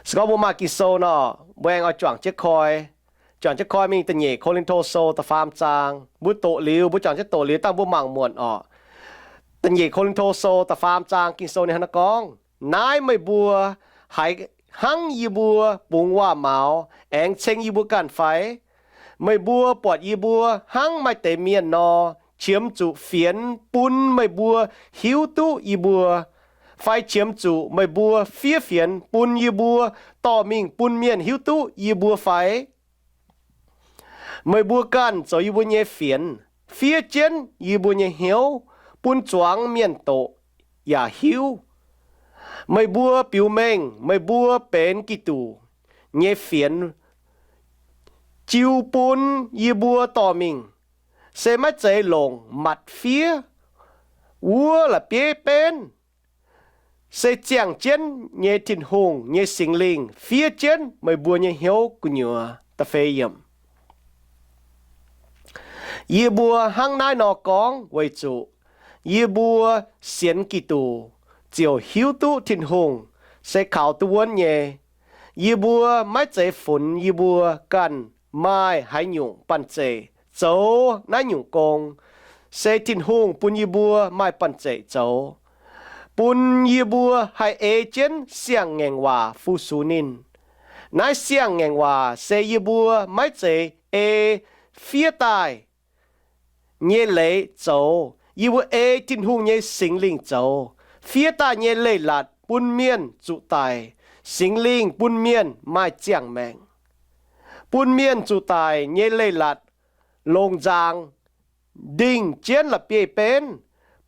Se gorngv mbuo maaih Ging-Sou nor, mbuo aengx oix juangc jienv koi. Juangc jienv koi mingh da'nyeic Ko^lin^to Sou da'faam zaang. Mbuo doqc liuz, mbuo juangc jienv doqc liuz dangh mbuo mangc muonc orqc. Da'nyeic Ko^lin^to Sou da'faam zaang Ging-Sou ninh hnangv naaiv gorngv, Naaiv meih mbuo haiz hnangv yie mbuo bungx waac-maux aengx ceng yie mbuo ganh fai? Meih mbuo buatc yie mbuo hnangv maaih deix mienh nor, qiemx zuqc fienx bun meih mbuo hiuv duqv yie mbuo, fai qiemx zuqc meih mbuo fiev fienx bun yie mbuo dorh mingh bun mienh hiuv duqv yie mbuo fai? Meih mbuo ganh zoux yie mbuo nyei fienx, fiev jienv yie mbuo nyei hnyouv bun zuangx mienh doqc yaac hiuv. Meih mbuo biux mengh meih mbuo benx Giduc nyei fienx, jiu bun yie mbuo dorh mingh, se maiv zeiz longc matc fiev wuov la'bieiv benv. Se ziangh jienv nyei Tin-Hungh nyei Singx Lingh fiev jienv meih mbuo nyei hnyouv gu'nyuoz. Yie mbuo hnangv naaiv nor gorngv weic zuqc yie mbuo sienx Giduc ziouc hiuv duqv Tin-Hungh se kaux duqv wuonv nyei. Yie mbuo maiv zeiz funx yie mbuo ganh maaih haaix nyungc banh zeic zoux naaiv nyungc gong. Se Tin-Hungh bun yie mbuo maaih banh zeic zoux, bun yie mbuo haih ei jienv siang-ngaengc waac fu-sux ninh. Naaiv siang-ngaengc waac se yie mbuo maiv zeiz ei fiev daaih nyei leiz zoux. Yie mbuo ei Tin-Hungh nyei Singx Lingh zoux. Fiev daaih nyei leiz-latc bun mienh zuqc daic. Singx Lingh bun mienh maaih ziangh maengc. Bun mienh zuqc daic nyei leiz-latc longc nzaangc ndingh jienv la'bieiv-benv.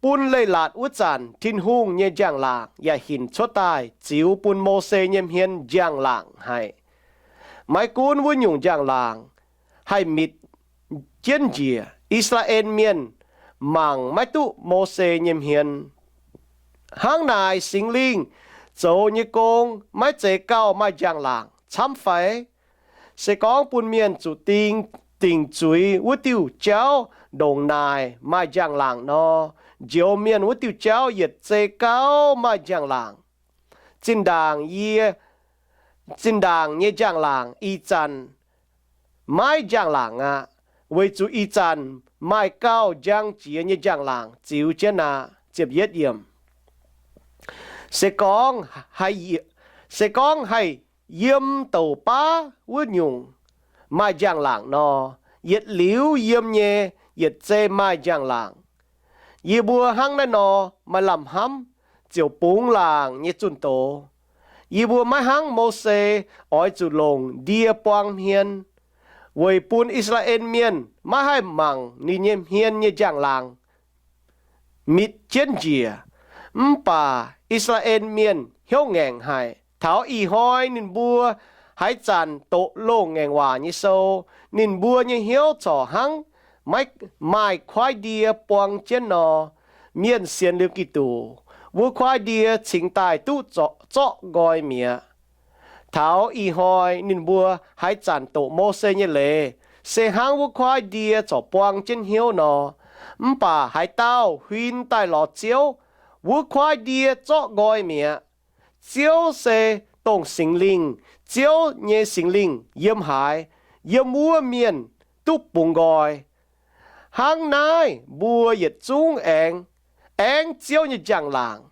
Bun leiz-latc wuov zanc Tin-Hungh nyei njang-laangc yaac hinc cuotv daaih ziux bun Mose nyei hmien njang-laangc haic. Maiv gunv wuov nyungc njang-laangc haih mitc jienv njiec, I^saa^laa^en Mienh mangc maiv duqv Mose nyei hmien. Hnangv naaic Singx Lingh zoux nyei gong maiv zeiz gauh maaih njang-laangc camv fai? Se gorngv bun mienh zuqc ding, dingc zuiz wuov diuh jauv ndongc naaic maaih njang-laangc nor, njoux mienh wuov diuh jauv yietc zei gauh maaih njang-laangc. Zinh ndaangc yie, zinh ndaangc nyei njang-laangc ih zanc maiv njang-laangc aqv, weic zuqc ih zanc maaih gauh njang jiex nyei njang-laangc ziux jienv aqv. Se gorngv, se gorngv haih yiem douc baav wuov nyungc maaih njang-laangc nor, yietc liuz yiem nyei yietc zei maaih njang-laangc. Yie mbuo hnangv naaiv nor maaih lamh hnamv ziouc bungx laangc nyei zunh doz. Yie mbuo maiv hnangv Mose oix zuqc longc ndie buang hmien, weic bun I^saa^laa^en Mienh maiv haih mangc ninh nyei hmien nyei njang-laangc mitc jienv njiec. Mv baac I^saa^laa^en Mienh hnyouv ngaengc haic. Taux ih hnoi ninh mbuo haaix zanc doqc loz-ngaengc waac nyei sou, ninh mbuo nyei hnyouv corc hnangv maiv maaih kuaaiv ndie buang jienv nor. Mienh sienx liuz Giduc, wuov kuaaiv ndie cingx daaih duqv zorqv nqoi mi'aqv. Taux ih hnoi ninh mbuo haaix zanc doqc Mose nyei leiz, se hnangv wuov kuaaiv ndie corc buang jienv hnyouv nor. Mv baac haaix dauh huin daaih lorz Ziouv, wuov kuaaiv ndie zorqv nqoi mi'aqv. Ziouv se dongh Singx Lingh. Ziouv nyei Singx Lingh yiem haaix, yiem wuov mienh duqv bungx nqoi. Hnangv naaiv mbuo yietc zungv aengx aengv Ziouv nyei njang-laangc,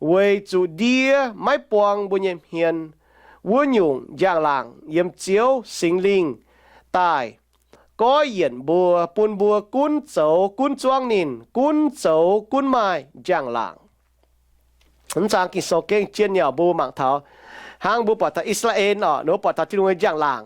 weic zuqc ndie maiv buang mbuo nyei hmien. Wuov nyungc njang-laangc yiem Ziouv Singx Lingh daaih goiv yienc mbuo, bun mbuo gunv zoux gunv zuangv ninh, gunv zoux gunv maaih njang-laangc. Mv zang Ging-Sou gengh zien nyei oc. Mbuo mangc taux hnangv mbuo buatc taux I^saa^laa^en oc, ninh mbuo buatc taux Tin-Hungh nyei njang-laangc.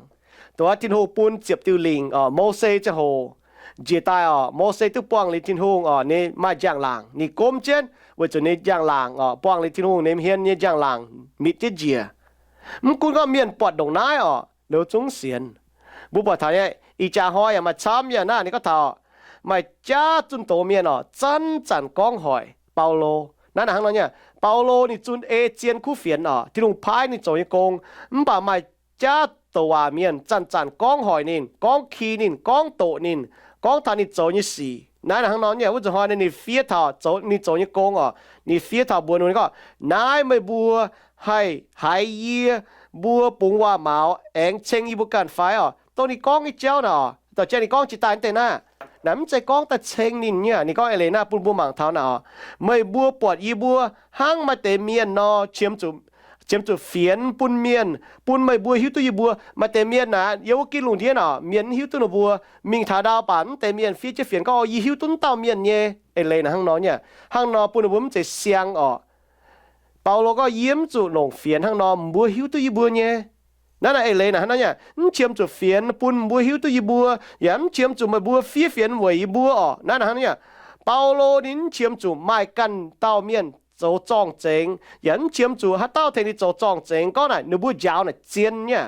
Dongh Tin-Hungh bun ziepc diuh lingc oc, Mose ziangh hoc njiec daaih oc, Mose duqv buangh liuz Tin-Hungh oc, ninh maaih njang-laangc, ninh gomv jienv weic zuqc ninh njang-laangc oc, buangh liuz Tin-Hungh ninh hmien nyei njang-laangc mitc jienv njiec. Mv gunv gorngv mienh buatc ndongc naaiv oc, liuz zungv sienx. Mbuo buatc taux nyei, ih jaax hnoi yaac maaih camv yaac naaiv ninh gorngv taux maaih jaav zunh doz mienh oc, zanc-zanc gorngv hoic Baulo. Naaiv hnangv nor nyei, Baulo ninh zunh ei zien kuv fienx oc, Tin-Hungh paaiv ninh zoux nyei gong, mv baac maaih jaav douc waac mienh zanc-zanc gorngv hoic ninh, gorngv ki ninh, gorngv doqc ninh, gorngv taux ninh zoux nyei sic. Naaiv hnangv nor nyei, wuov nzunc hnoi ninh fiev taux zoux, ninh zoux nyei gong oc, ninh fiev taux mbuox ninh gorngv, naaiv meih mbuo haih haiz yie mbuo bungx waac-maux aengx ceng yie mbuo ganh fai orqc? Dongh ninh gorngv nyei jauv naaic orqc, dorh jiex ninh gorngv jiex daaih wuov deix naaic, naaic mv zeiz gorngv daaih ceng ninh nyei. Ninh gorngv eix leiz naaiv bun mbuo mangc taux naaic orqc, meih mbuo buatc yie mbuo hnangv maaih deix mienh nor, qiemx zuqc fienx bun mienh, bun meih mbuo hiuv duqv yie mbuo. Maaih deix mienh naaic yiem wuov gitv lungh ndiev orqc, mienh mv hiuv duqv ninh mbuo, mingh taux ndau baac mv deix mienh fiev jienv fienx gorngv, O, yie hiuv duqv wuov dauh mienh nyei. Eix leiz naaic hnangv nor nyei. Hnangv nor bun ninh mbuo mv zeiz siang orqc. Baulo gorngv, Yie mv zuqc longc fienx hnangv nor, mbuo hiuv duqv yie mbuo nyei. Naaiv naaic eix leiz naaic hnangv nor nyei, mv qiemx zuqc fienx bun mbuo hiuv duqv yie mbuo, yaac mv qiemx zuqc meih mbuo fiev fienx weic yie mbuo orqc. Naaiv naaic hnangv nor nyei, Baulo ninh mv qiemx zuqc maaih ganh dauh mienh zoux zorng-zengx, yaac mv qiemx zuqc haaix dauh tengx ninh zoux zorng-zengx. Gorngv naaic ninh mbuo njaaux naaic zien nyei,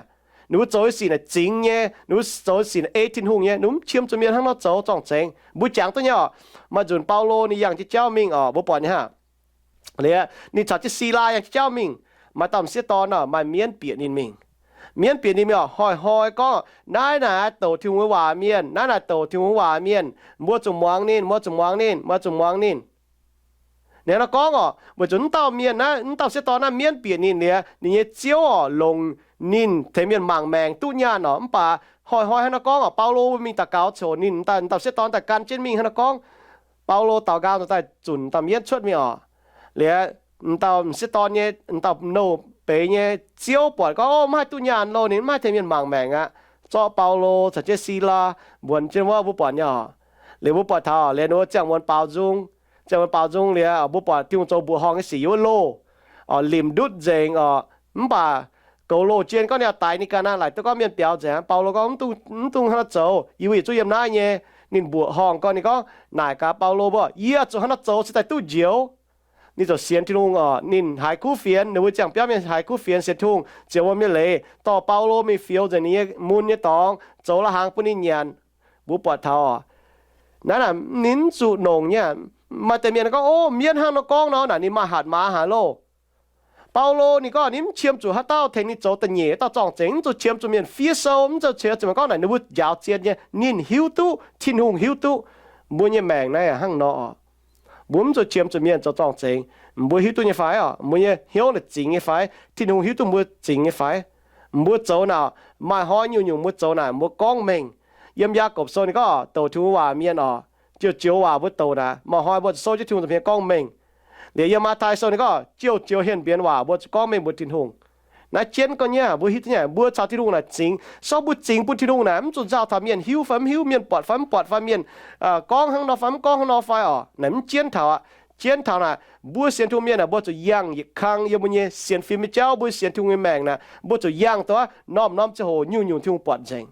ninh mbuo zoux nyei sic naaic zingx nyei, ninh mbuo zoux nyei sic naaic ei Tin-Hungh nyei, ninh mbuo mv qiemx zuqc mienh hnangv nor zoux zorng-zengx. Mbuo jangx duqv nyei orqc. Maaih nzunc Baulo ninh yangh jienv jauv mingh orqc, mbuo buatc nyei hnangv. Liuz ninh caux jienv Silaa yangh jienv jauv mingh, maaih dauh m'sieqv dorn orqc, maaih mienv bieqc ninh mingh. Mienv bieqc ninh mingh orqc, hnoi-hnoi gorngv, Naaiv naaic douc Tin-Hungh nyei waac mienh, naaiv naaic douc Tin-Hungh nyei waac mienh, mbuo zuqc muangx ninh, mbuo zuqc muangx ninh, mbuo zuqc muangx ninh. Ninh hnangv nor gorngv orqc, weic zuqc wuov dauh mienh naaiv, wuov dauh m'sieqv dorn naaiv mienv bieqc ninh liuz, ninh nyei ziouv orqc longc ninh tengx mienh mangc maengc duqv nyaanh orqc. Mv baac hnoi-hnoi hnangv nor gorngv orqc, Baulo mingh daux gaux coc ninh, wuov dauh m'sieqv dorn daaih gan jienv mingh hnangv nor gorngv. Baulo daux nqaang daaih zunc dauh mienv cuotv mingh orqc. Liuz m'sieqv dorn nyei, m'dauh nouh beiz nyei ziouv buatc gorngv, O, mv haih duqv nyaanh loh, ninh mv haih tengx mienh mangc maengc aqv. Zorqv Baulo caux jienv Silaa mbuonx jienv wuov, mbuo buatc nyei orqc. Liuz mbuo buatc taux orqc, liuz ninh mbuo ziangh muonz baaux nzung, ziangh muonz baaux nzung liuz, mbuo buatc Tin-Hungh zoux mbuoqc horngh nyei sic yiem wuov loh orqc, limc ndutv nzengc orqc. Mv baac goux loh jien gorngv ninh oix daix ninh ganh aqv. Laaic duqv gorngv mienh biaux nzengc, Baulo gorngv, Mv dungx hnangv nor zoux, yie mbuo yietc zungv yiem naaiv nyei. Ninh mbuoqc horngh gorngv, ninh gorngv naaic gaax Baulo mbuo, Yie zuqc hnangv nor zoux cingx daaih duqv njoux. Ninh ziouc sienx Tin-Hungh orqc, ninh haiz kuv fienx, ninh mbuo ziangh biauv mienh haiz kuv fienx, sienx Tin-Hungh, ziouc wuom nyei leiz dorh Baulo mingh fioux nzengc ninh nyei mun nyei dorngx, zoux la'hnaangx bun ninh nyanc. Mbuo buatc taux orqc, naaiv naaic ninh mv zuqc nongc nyei. Maaih deix mienh gorngv, O, mienv hnangv nor gorngv nor, naaic ninh maaih hatc maaz haic loh. Baulo ninh gorngv ninh mv qiemx zuqc haaix dauh tengx ninh zoux da'nyeic dauh zorng-zengx, mv zuqc qiemx zuqc mienh fiev sou, mv zuqc qiemx zuqc gorngv naaic ninh mbuo njaaux zien nyei. Ninh hiuv duqv, Tin-Hungh hiuv duqv mbuo nyei maengc naaiv hnangv nor orqc. Mbuo mv zuqc qiemx zuqc mienh zoux zorng-zengx. Mbuo hiuv duqv nyei fai orqc? Mbuo nyei hnyouv naaic zingx nyei fai? Tin-Hungh hiuv duqv mbuo zingx nyei fai? Mbuo zoux naaic, maaih hnoi nyungc-nyungc mbuo zoux naaic mbuo gorngv mengh. Yiem Yaagorpc Sou ninh gorngv, Douc Tin-Hungh waac mienh orqc, joux-joux waac mbuo douc naaic, maaih hnoi mbuo zuqc souv jienv Tin-Hungh nza'hmien gorngv mengh. Liuz yiem Matv^tai Sou ninh gorngv, joux-joux henv mbienx waac mbuo zuqc gorngv mengh mbuox Tin-Hungh. Naaiv jienv gorngv nyei, mbuo hiuv duqv nyei, mbuo caux Tin-Hungh naaic zingx. Sortv mbuo zingx bun Tin-Hungh naaic, mv zuqc nzauh taux mienh hiuv fai mv hiuv, mienh buatc fai mv buatc fai, mienh gorngv hnangv nor fai mv gorngv hnangv nor fai orqc, naaic mv jienv taux aqv. Jienv taux naaic, mbuo sienx Tin-Hungh mienh naaic, mbuo zuqc yangh yietc kang yiem mbuo nyei sienx fim nyei jauv, mbuo sienx Tin-Hungh nyei maengc naaic, mbuo zuqc yangh duqv norm-norm ziangh hoc nyungc-nyungc Tin-Hungh buatc nzengc.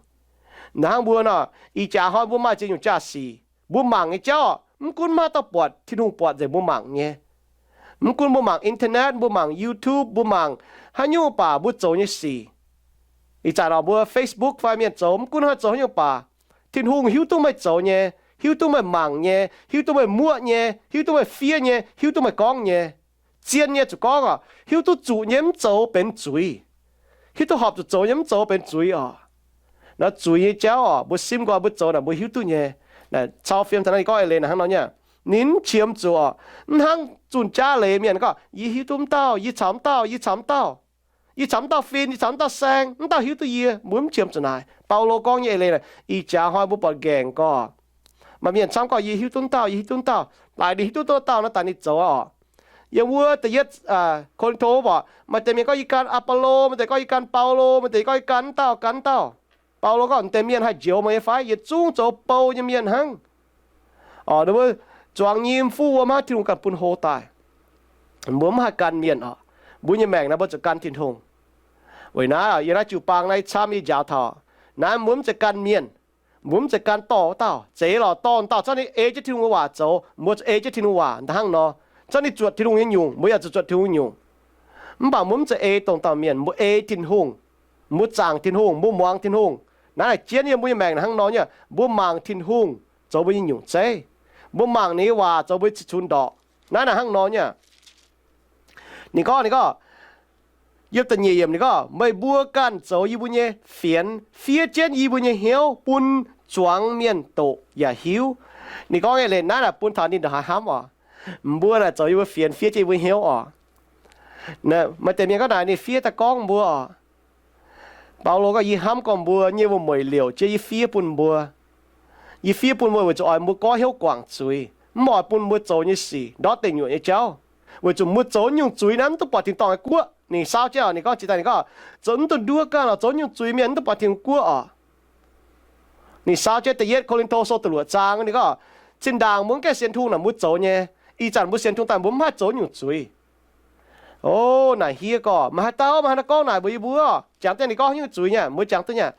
Hnangv mbuo nor, ih jaax hnoi mbuo maaih ziex nyungc jaa-sic, mbuo mangc nyei jauv, mv gunv maaih dauh buatc, Tin-Hungh buatc nzengc mbuo mangc nyei. Mv gunv mbuo mangc internet, mbuo mangc YouTube, mbuo mangc haaix nyungc baac mbuo zoux nyei sic, ih zanc oc mbuo Facebook fai mienh zoux, mv gunv haaix zoux haaix nyungc baac, Tin-Hungh hiuv duqv meih zoux nyei, hiuv duqv meih mangc nyei, hiuv duqv meih muoqv nyei, hiuv duqv meih fiev nyei, hiuv duqv meih gorngv nyei. Zien nyei zuqc gorngv oc, hiuv duqv zuqc nyei mv zoux benx zuiz. Hiuv duqv horpc zuqc zoux nyei mv zoux benx zuiz oc. Naaiv zuiz nyei jauv oc, mbuo simv nqoi mbuo zoux naaic mbuo hiuv duqv nyei. Naaic cau fiem taux naaiv ninh gorngv eix leiz naaic hnangv nor nyei. Ninh mv qiemx zuqc oc, mv hnangv zunh jaav leiz mienh gorngv, Yie hiuv duqv mv dauh, yie caux mv dauh, yie caux mv dauh, yie caux mv dauh fin, yie caux mv dauh saeng, mv dauh hiuv duqv yie. Mbuo mv qiemx zuqc naaic. Baulo gorngv nyei eix leiz naaic, ih jaax hnoi mbuo buatc nqaengc gorx, maaih mienh camv gorngv, Yie hiuv duqv mv dauh, yie hiuv duqv mv dauh. Laaic ninh hiuv duqv mv dauh nor daaih ninh zoux oc. Yiem wuov da'yietv Ko^lin^to mbuo, maaih deix mienh gorngv, Yie gan Apolo, maaih deix gorngv, Yie gan Baulo, maaih deix gorngv, Yie gan mv dauh, gan mv dauh. Baulo gorngv, Deix mienh haih njoux meih nyei fai? Yietc zungv zoux bou nyei mienh hnangv. Oc, ninh mbuo zuangx nyim fuqv wuom hnangv, Tin-Hungh ganh bun hlo daaih. Mbuo mv haih gan mienh oc. Mbuo nyei maengc naaiv mbuo zuqc gan Tin-Hungh. Weic naaiv yiem naaiv jiu-baang naaiv camv yie njaaux taux, naaiv mbuo mv zeiz gan mienh. Mbuo mv zeiz gan dorh wuov dauh. Zeiz lorqc, dorh dauh zorqv ninh ei jienv Tin-Hungh nyei waac zoux, mbuo zuqc ei jienv Tin-Hungh waac da'hnangv nor. Zorqv ninh zuotc Tin-Hungh nyei nyungc, mbuo yaac zuqc zuotc Tin-Hungh nyei nyungc. Mv baac mbuo mv zeiz ei dongh dauh mienh, mbuo ei Tin-Hungh. Mbuo zaangc Tin-Hungh, mbuo muangx Tin-Hungh. Naaiv naaic jienv yiem mbuo nyei maengc naaic hnangv nor nyei, mbuo mangc Tin-Hungh zoux mbuo nyei nyungc zeiv. Mbuo mangc ninh nyei waac zoux mbuo nyei cih cunx ndorqc. Naaiv naaic hnangv nor nyei. Ninh gorngv, ninh gorngv, yiem da'nyeic yiemc ninh gorngv, Meih mbuo ganh zoux yie mbuo nyei fienx, fiev jienv yie mbuo nyei hnyouv bun zuangx mienh doqc yaac hiuv. Ninh gorngv nyei leiz naaiv naaic bun taux ninh ndongc haaix hnamv oc. Mbuo naaic zoux yie mbuo fienx, fiev jienv yie mbuo hnyouv oc. Maaih deix mienh gorngv naaic ninh fiev daaih gorngv mbuo oc. Baulo gorngv, Yie hnamv gorngv mbuo nyei wuom-mueic liouc jienv yie fiev bun mbuo. Yie fiev bun mbuo weic zuqc oix mbuo goiv hnyouv guangc zuiz, mv oix bun mbuo zoux nyei sic ndortv deic nyuoqc nyei jauv. Weic zuqc mbuo zoux nyungc zuiz naaiv mv duqv buatc tin-dorngh nyei guoqv. Ninh sau jienv, ninh gorngv, jiex daaih ninh gorngv, zoux mv duqv nduov ganh oc, zoux nyungc zuiz mienh mv duqv buatc Tin-Hungh guoqv oc. Ninh sau jienv Da'yietv Ko^lin^to Sou da'luoqc zaang, ninh gorngv, zinh ndaangc mbuo mv gaengh sienx Tin-Hungh naaic mbuo zoux nyei. Ih zanc mbuo sienx Tin-Hungh daaih mbuo mv haih zoux nyungc zuiz. O, naaic hieh gorngv, meih haaix dauh, meih haaix nor gorngv naaic mbuox yie mbuo? Jangx dien ninh gorngv nyungc zuiz nyei, mbuo jangx duqv nyei.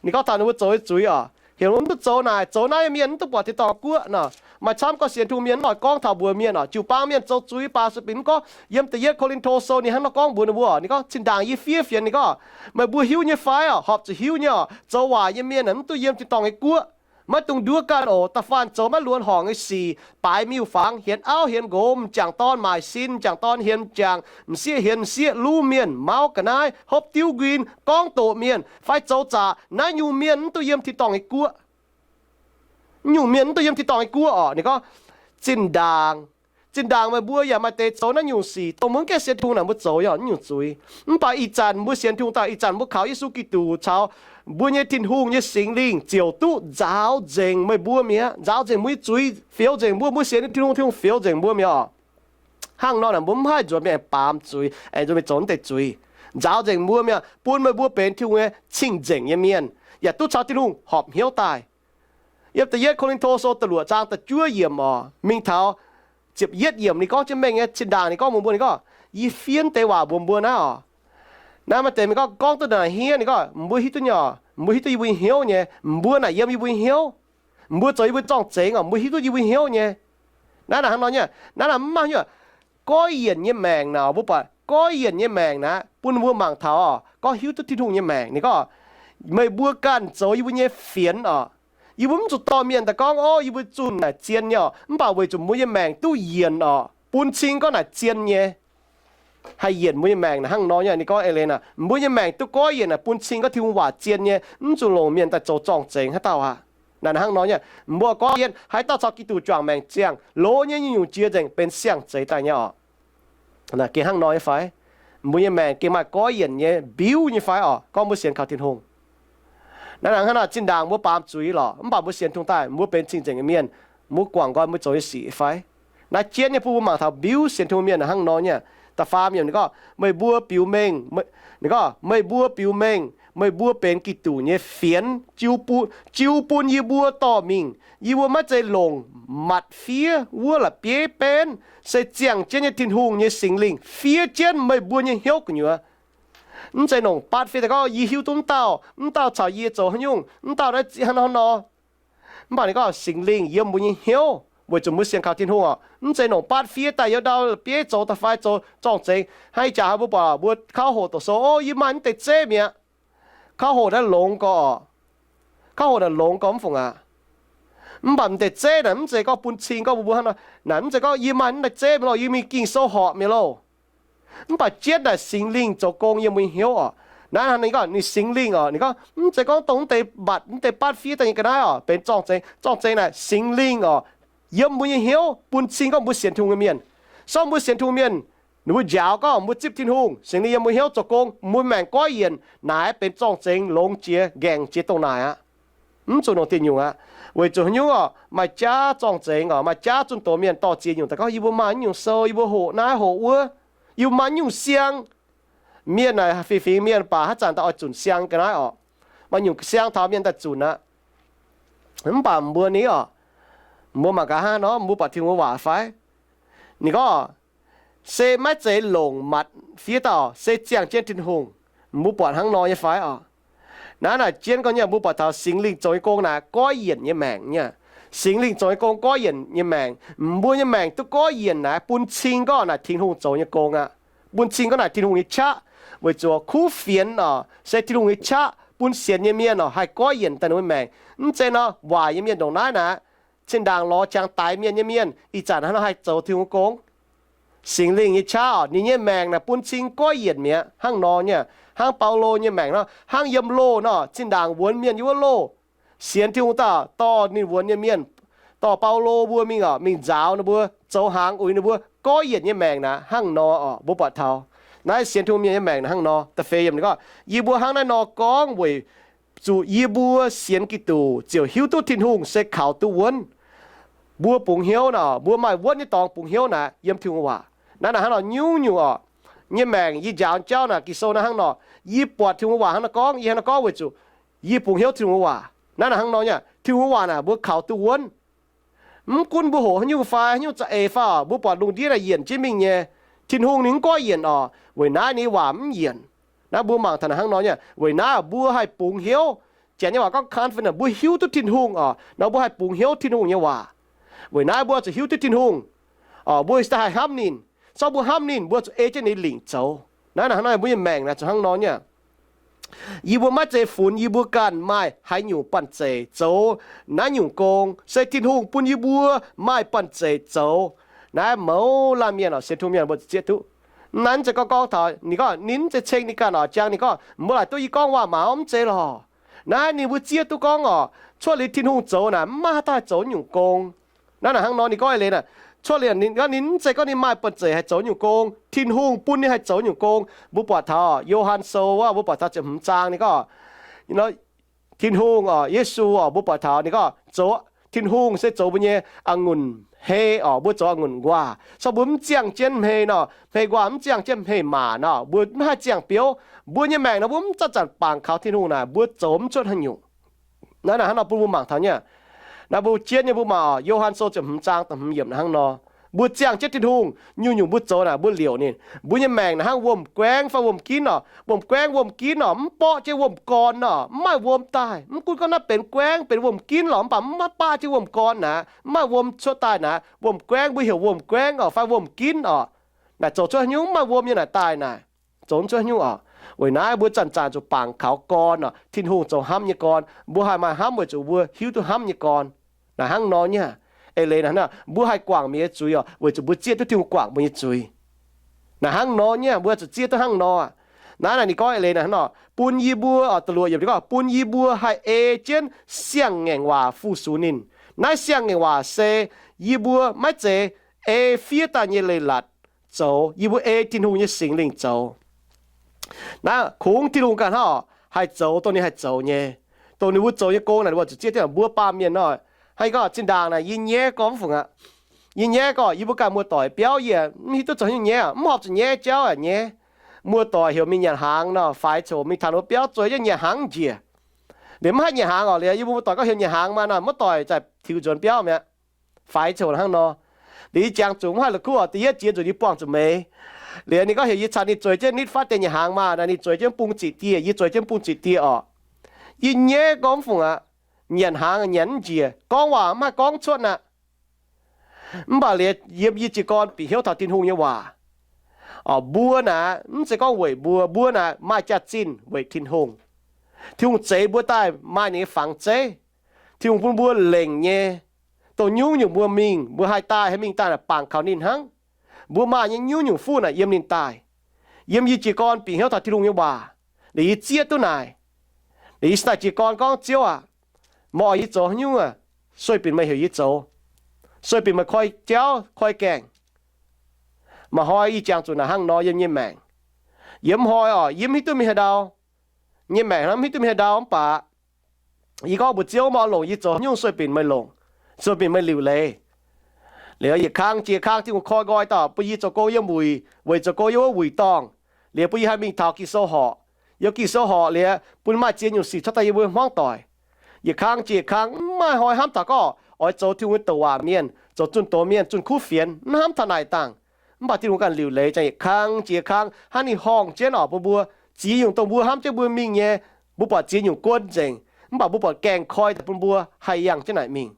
Ninh gorngv taux ninh mbuo zoux nyei zuiz oc, heuc mv duqv zoux naaic, zoux naaiv nyei mienh mv duqv buatc tin-dorngh guoqv nor. Maaih camv gorngv sienx Tin-Hungh mienh mv oix gorngv taux mbuox mienh oc. Jiu-baang mienh zoux zuiz baac se bingx mv gorngv. Yiem Da'yietv Ko^lin^to Sou ninh hnangv nor gorngv mbuox ninh mbuo, ninh gorngv, zinh ndaangc yie fiev fienx, ninh gorngv, meih mbuo hiuv nyei fai oc, horpc zuqc hiuv nyei oc, zoux waaic nyei mienh mv duqv yiem tin-dorngh nyei guoqv. Maiv dungx nduov ganh oc. Da'faanh zoux maiv luonx horngc nyei sic, baaix miuc-fangx, hienx auv hienx nqox, m'jangc dorn maaic sin, m'jangc dorn hienx m'jangc, m'sieqv hienx m'sieqv, luv mienh, mauv ga'naaiv, hopv diuv nquin, gorngv doqc mienh, fai zoux zaqc, naaiv nyungc mienh mv duqv yiem tin-dorngh nyei guoqv. Nyungc mienh mv duqv yiem tin-dorngh nyei guoqv oc. Ninh gorngv, zinh ndaangc, zinh ndaangc meih mbuo yaac maaih deix zoux naaiv nyungc sic, dongh mbuo mv gaengh sienx Tin-Hungh naaic mbuo zoux yaac nyungc zuiz. Mv baac ih zanc mbuo sienx Tin-Hungh daaih, ih zanc mbuo kaux Yesu Giduc caux mbuo nyei Tin-Hungh nyei Singx Lingh ziouc duqv nzaaux nzengc meih mbuo mi'aqv. Nzaaux nzengc mbuo nyei zuiz, fioux nzengc mbuo, mbuo sienx Tin-Hungh, Tin-Hungh fioux nzengc mbuo mi'aqv oc. Hnangv nor naaic mbuo mv haih nzuonx mingh baamz zuiz, aengx nzuonx mingh zoux naaiv deix zuiz. Nzaaux nzengc mbuo mi'aqv, bun meih mbuo benx Tin-Hungh nyei cing-nzengc nyei mienh, yaac duqv caux Tin-Hungh horpc hnyouv daaih. Yiem Da'yietv Ko^lin^to Sou da'luoqc zaang da'juov yiemc oc, mingh taux ziepc yietv yiemc ninh gorngv jienv mengh nyei, zinh ndaangc ninh gorngv mbuox mbuo, ninh gorngv, yie fiev deix waac mbuox mbuo naaiv oc. Naaiv maaih deix mingh gorngv, gorngv duqv naaic hniev, ninh gorngv, mbuo hiuv duqv nyei oc, mbuo hiuv duqv yie mbuo nyei hnyouv nyei. Mbuo naaic yiem yie mbuo nyei hnyouv. Mbuo zoux yie mbuo zorng-zengx oc, mbuo hiuv duqv yie mbuo nyei hnyouv nyei. Naaiv naaic hnangv nor nyei, naaiv naaic mv maaih nyungc goiv yienc nyei maengc naaic, mbuo buatc goiv yienc nyei maengc naaic bun mbuo mangc taux oc, gorngv hiuv duqv Tin-Hungh nyei maengc. Ninh gorngv, meih mbuo ganh zoux yie mbuo nyei fienx oc. Yie mbuo mv zuqc dorh mienh daaih gorngv, o, yie mbuo zunh naaic zien nyei oc, mv baac weic zuqc mbuo nyei maengc duqv yienc oc, bun cing gorngv naaic zien nyei. Haih yienc mbuo nyei maengc naaic hnangv nor nyei. Ninh gorngv eix leiz naaic, mbuo nyei maengc duqv goiv yienc naaic bun cing gorngv Tin-Hungh waac zien nyei, mv zuqc longc mienh daaih zoux zorng-zengx haaix dauh aqv. Naaic hnangv nor nyei, mbuo goiv yienc haaix dauh caux Giduc juangc maengc ziangh, loz nyei nyungc-nyungc jiex nzengc benx siang-zeix daaih nyei oc. Gengh hnangv nor nyei fai? Mbuo nyei maengc gengh maaih goiv yienc nyei mbiuv nyei fai oc, gorngv mbuo sienx kaux Tin-Hungh? Naaiv hnangv naaic, zinh ndaangc mbuo baamz zuiz lorqc, mv baac mbuo sienx Tin-Hungh daaih, mbuo benx cing-nzengc nyei mienh, mbuo guangc nqoi mbuo zoux nyei sic fai? Naaiv jienv nyei bun mbuo mangc taux mbiuv sienx Tin-Hungh mienh hnangv nor nyei. Da'faam yiemc ninh gorngv, meih mbuo biux mengh, ninh gorngv, meih mbuo biux mengh meih mbuo benx Giduc nyei fienx, jiu bun, jiu bun yie mbuo dorh mingh. Yie mbuo maiv zeiz longc matc fiev wuov la'bieiv benv, se ziangh jienv nyei Tin-Hungh nyei Singx Lingh fiev jienv meih mbuo nyei hnyouv gu'nyuoz. Mv zeiz longc batv fiev daaih gorngv, yie hiuv duqv mv dauh, mv dauh caux yie zoux haaix nyungc, mv dauh naaiv hnangv nor hnangv nor. Mv baac ninh gorngv Singx Lingh yiem mbuo nyei hnyouv, weic zuqc mbuo sienx kaux Tin-Hungh oc. Mv zeiz longc batv fiev daaih youz ndau la'bieiv zoux da'fai zoux zorng-zengx. Hnangv ih jaax hnangv mbuo buatc mbuo kauv hoqc doqc sou, o, yie maaih naaiv deix zeiv mi'aqv. Kauv hoqc naaiv longx gorx oc. Kauv hoqc naaic longx gorx mv fungc aqv. Mv baac m'deix zeiv naaic mv zeiz gorngv bun cing gorngv mbuo mbuo hnangv nor. Naaic mv zeiz gorngv yie maaih naaiv deix zeiv mi'aqv loh, yie mingh ging-sou horpc mi'aqv loh. Mv baac jienv naaic Singx Lingh zoux gong yiem mbuo nyei hnyouv oc. Naaiv hnangv ninh gorngv ninh Singx Lingh oc, ninh gorngv mv zeiz gorngv dongh mv deix mbatc mv deix batv fiev daaih nyei ga'naaiv oc benx zorng-zengx. Zorng-zengx naaic Singx Lingh oc, yiem mbuo nyei hnyouv bun cing gorngv mbuo sienx Tin-Hungh nyei mienh. Sorng mbuo sienx Tin-Hungh mienh, ninh mbuo njaaux gorngv mbuo zipv Tin-Hungh, Singx Lingh yiem mbuo hnyouv zoux gong, mbuo maengc goiv yienc naaic benx zorng-zengx longx jiex, ngaengc jiex dongh naaic aqv. Mv zuqc longc dieh nyungc aqv. Weic zuqc haaix nyungc oc, maaih jaav zorng-zengx oc, maaih jaav zunh doz mienh dorh ziex nyungc daaih gorngv yie mbuo maaih nyungc sou, yie mbuo hoqc naaiv hoqc wuov, yie mbuo maaih nyungc siang. Mienh naaic fingx fingx mienh baac haaix zanc daaih oix zunc siang ga'naaiv oc. Maaih nyungc siang taux mienh daaih zunc aqv. Mv baac mbuo ni oc, mbuo mangc gaax hnangv nor mbuo buatc Tin-Hungh waac fai? Ninh gorngv, se maiv zeiz longc matc fiev dauh, se ziangh jienv Tin-Hungh. Mbuo buatc hnangv nor nyei fai oc? Naaiv naaic jienv gorngv nyei, mbuo buatc taux Singx Lingh zoux nyei gong naaic goiv yienc nyei maengc nyei. Singx Lingh zoux nyei gong goiv yienc nyei maengc. Mbuo nyei maengc duqv goiv yienc naaic bun cing gorngv naaic Tin-Hungh zoux nyei gong aqv. Bun cing gorngv naaic Tin-Hungh nyei qaqv, weic zuqc kuv fienx oc se Tin-Hungh nyei qaqv bun sienx nyei mienh oc haih goiv yienc daaih ninh mbuo maengc. Mv zeiz nor waaic nyei mienh ndongc naaiv naaic, zinh ndaangc lorz qangx daix mienh nyei mienh ih zanc hnangv nor haih zoux Tin-Hungh gong. Singx Lingh nyei qaqv oc, ninh nyei maengc naaic bun cing goiv yienc mi'aqv. Hnangv nor nyei, hnangv Baulo nyei maengc nor, hnangv yiem loh nor, zinh ndaangc wuonx mienh yiem wuov loh, sienx Tin-Hungh daaih dorh ninh wuonx nyei mienh, dorh Baulo mbuo mingh oc, mingh nzaaux ninh mbuo, zoux hnaangx uix ninh mbuo, goiv yienc nyei maengc naaic hnangv nor oc. Mbuo buatc taux Naaiv sienx Tin-Hungh mienh nyei maengc naaiv hnangv nor. Da'feix yiemc ninh gorngv, yie mbuo hnangv naaiv nor gorngv weic zuqc yie mbuo sienx Giduc ziouc hiuv duqv Tin-Hungh se kaux duqv wuonv. Mbuo bungx hnyouv nor, mbuo maaih wuonv nyei dorngx bungx hnyouv naaic yiem Tin-Hungh waac. Naaiv naaic hnangv nor nyungc-nyungc orqc, nyei maengc yie njaaux jauv naaic Ging-Sou naaiv hnangv nor, yie buatc Tin-Hungh waac hnangv nor gorngv, yie hnangv nor gorngv weic zuqc yie bungx hnyouv Tin-Hungh waac. Naaiv naaic hnangv nor nyei, Tin-Hungh waac naaic mbuo kaux duqv wuonv. Mv gunv mbuo hoqc haaix nyungc fai, haaix nyungc za'eix fai orqc, mbuo buatc lungh ndiev naaic yienc jienv mingh nyei, Tin-Hungh ninh mv goiv yienc orqc, weic naaiv ninh nyei waac mv yienc. Naaiv mbuo mangc taux naaic hnangv nor nyei, weic naaiv mbuo haih bungx hnyouv. Janx nyei waac gorngv confident, mbuo hiuv duqv Tin-Hungh orqc, nor mbuo haih bungx hnyouv Tin-Hungh nyei waac. Weic naaiv mbuo zuqc hiuv duqv Tin-Hungh orqc, mbuo daaih haih hnamv ninh. Corc mbuo hnamv ninh, mbuo zuqc ei jienv ninh lingc zoux. Naaiv naaic hnangv nor mbuo nyei maengc naaic zuqc hnangv nor nyei. Yie mbuo maiv zeiz funx yie mbuo ganh maaih haaix nyungc banh zeic zoux naaiv nyungc gong, se Tin-Hungh bun yie mbuo maaih banh zeic zoux. Naaiv mouz laanh mienh orqc, sienx Tin-Hungh mienh mbuo zuqc zieqv duqv. Naaiv mv zeiz gorngv, gorngv taux ninh gorngv ninh mv zeiz ceng ninh ganh orqc, jangx ninh gorngv mbuo laaic duqv yie gorngv waac-maux mv zeiz lorqc. Naaiv ninh mbuo zieqv duqv gorngv orqc, cuotv liuz Tin-Hungh zoux naaic mv maaih haaix dauh zoux nyungc gong. Naaiv naaic hnangv nor ninh gorngv eix leiz naaic, cuotv liuz ninh gorngv ninh mv zeiz gorngv ninh maaih banh zeic haih zoux nyungc gong, Tin-Hungh bun ninh haih zoux nyungc gong. Mbuo buatc taux Yo^han Sou wuov, mbuo buatc taux ziepc hmz zaang ninh gorngv, Tin-Hungh orqc, Yesu orqc, mbuo buatc taux ninh gorngv zoux, Tin-Hungh se zoux mbuo nyei a'ngunc hei orqc, mbuo zoux a'ngunc nquaah. Corc mbuo mv ziangh jienv hmei nor, hmei nquaah mv ziangh jienv hmei maac nor, mbuo mv haih ziangh biouv. Mbuo nyei maengc nor mbuo mv zanc-zanc bangc kaux Tin-Hungh naaic, mbuo zoux mv cuotv haaix nyungc. Naaiv naaic hnangv nor bun mbuo mangc taux nyei. Naaiv mbuo jienv nyei mbuo mangc orqc, Yo^han Sou ziepc hmz zaang da'hmz yiemc naaiv hnangv nor. Mbuo ziangh jienv Tin-Hungh, nyungc-nyungc mbuo zoux naaic mbuo liouc ninh. Mbuo nyei maengc naaic hnangv wuom-guaengv fai wuom-ginv orqc. Wuom-guaengv wuom-ginv orqc, mv borqv jienv wuom-gorn orqc, mv maaih wuom daaih. Mv gunv gorngv naaiv benx guaengv benx wuom-ginv lorqc, mv baac mv maaih baqv jienv wuom-gorn naaic, mv maaih wuom cuotv daaih naaic. Wuom-guaengv mbuo heuc wuom-guaengv orqc fai wuom-ginv orqc. Naaic zoux cuotv haaix nyungc mv maaih wuom nyei naaic daaih naaic, zoux mv cuotv haaix nyungc orqc. Weic naaiv mbuo zanc-zanc zuqc bangc kaux gorn orqc, Tin-Hungh zoux hnamv nyei gorn. Mbuo haih maaih hnamv weic zuqc mbuo hiuv duqv hnamv nyei gorn. Naaic hnangv nor nyei. Eix leiz naaic hnangv, mbuo haih guangc mienh nyei zuiz orqc, weic zuqc mbuo zieqv duqv Tin-Hungh guangc mbuo nyei zuiz. Naaic hnangv nor nyei, mbuo zuqc zieqv duqv hnangv nor aqv. Naaiv naaic ninh gorngv eix leiz naaic hnangv nor, bun yie mbuo orqc, da'luoqc yiemc ninh gorngv bun yie mbuo haih ei jienv siang-ngaengc waac fu-sux ninh. Naaiv siang-ngaengc waac se yie mbuo maiv zeiz ei fiev daaih nyei leiz-latc zoux, yie mbuo ei Tin-Hungh nyei Singx Lingh zoux. Naaiv kungx Tin-Hungh ganh hnangv orqc, haih zoux dongh ninh haih zoux nyei. Dongh ninh mbuo zoux nyei gong naaic, ninh mbuo zuqc zieqv jienv. Mbuo baamh mienh nor, hnangv yie gorngv zinh ndaangc naaic yie nyaiv gorn mv fungc aqv. Yie nyaiv gorn, yie mbuo ganh muoz-doic biauv yie mv hiuv duqv zoux haaix nyungc nyaiv, mv horpc zuqc nyaiv jauv aqv nyaiv. Muoz-doic heuc mingh nyanc hnaangx nor, faix coc mingh taux ninh mbuo biauv zueiz jienv nyanc hnaangx njiec. Liuz mv haih nyanc hnaangx orqc, liuz yie mbuo muoz-doic gorngv heuc nyanc hnaangx maah nor, muoz-doic zaaih tiux nzuonx biauv mi'aqv. Faix coc hnangv nor. Liuz yie jangx zuqc mv haih la'kuqv orqc, da'yietv jiex nzunc yie buangh zuqc meix. Liuz ninh gorngv heuc yie caux ninh zueiz jienv nitv fatv deix nyanc hnaangx maah, naaic ninh zueiz jienv bung ziqc dieh, yie zueiz jienv bung ziqc dieh orqc. Yie nyaiv gorn mv fungc aqv. Nyanc hnaangx nyanc mv njiec, gorngv waac mv haih gorngv cuotv aqv. Mv baac liuz yiem yie jiez gorn bieqc hnyouv taux Tin-Hungh nyei waac. Orqc, mbuo naaic mv zeiz gorngv weic mbuo, mbuo naaic maaih jaax-zinh weic Tin-Hungh. Tin-Hungh zeix mbuo daaih maaih ninh nyei fangx zeiv. Tin-Hungh bun mbuo lengc nyei, dongh nyungc-nyungc mbuo mingh, mbuo haih daaih haih mingh daaih naaic bangc kaux ninh hnangv. Mbuo maaih nyei nyungc-nyungc fuqv naaic yiem ninh daaih. Yiem yie jiez gorn bieqc hnyouv taux Tin-Hungh nyei waac, liuz yie zieqv duqv naaic. Liuz yie daaih jiez gorn gorngv, Ziouv aac, meih oix yie zoux haaix nyungc aac, sueih binc meih heuc yie zoux. Sueih binc meih koi jauv koi gaengh. Maaih hnoi yie jangx zuqc naaic hnangv nor yiem nyei maengc. Yiem hnoi orqc, yie mv hiuv duqv mingh haaix ndau. Nyei maengc hnangv mv hiuv duqv mingh haaix ndau mv baac yie gorngv mbuox Ziouv, meih oix longc yie zoux haaix nyungc sueih binc meih longc, sueih binc meih liuc leiz. Liuz yietc kang jiex kang Tin-Hungh koi nqoi daaih bun yie zoux gong yiem wuic, weic zoux gong yiem wuov wuic dorngh. Liuz bun yie haih mingh taux Ging-Sou horqc. Yiem Ging-Sou horqc liuz bun maaih ziex nyungc sic cuotv daaih yiem mbuo hmuangv doic. Yietc kang jiex kang mv maaih hnoi hnamv taux gorngv oix zoux Tin-Hungh nyei douc waac mienh, zoux zunh doz mienh, zunh kuv fienx, mv hnamv taux naaic dangh. Mv baac Tin-Hungh ganh liuc leiz ziangh yietc kang jiex kang hnangv ninh horngh jienv orqc bun mbuo. Ziex nyungc dongh mbuo hnamv jienv mbuo mingh nyei, mbuo buatc ziex nyungc guon nzengc, mv baac mbuo buatc gaengh koi daaih bun mbuo haih yangh jienv naaic mingh.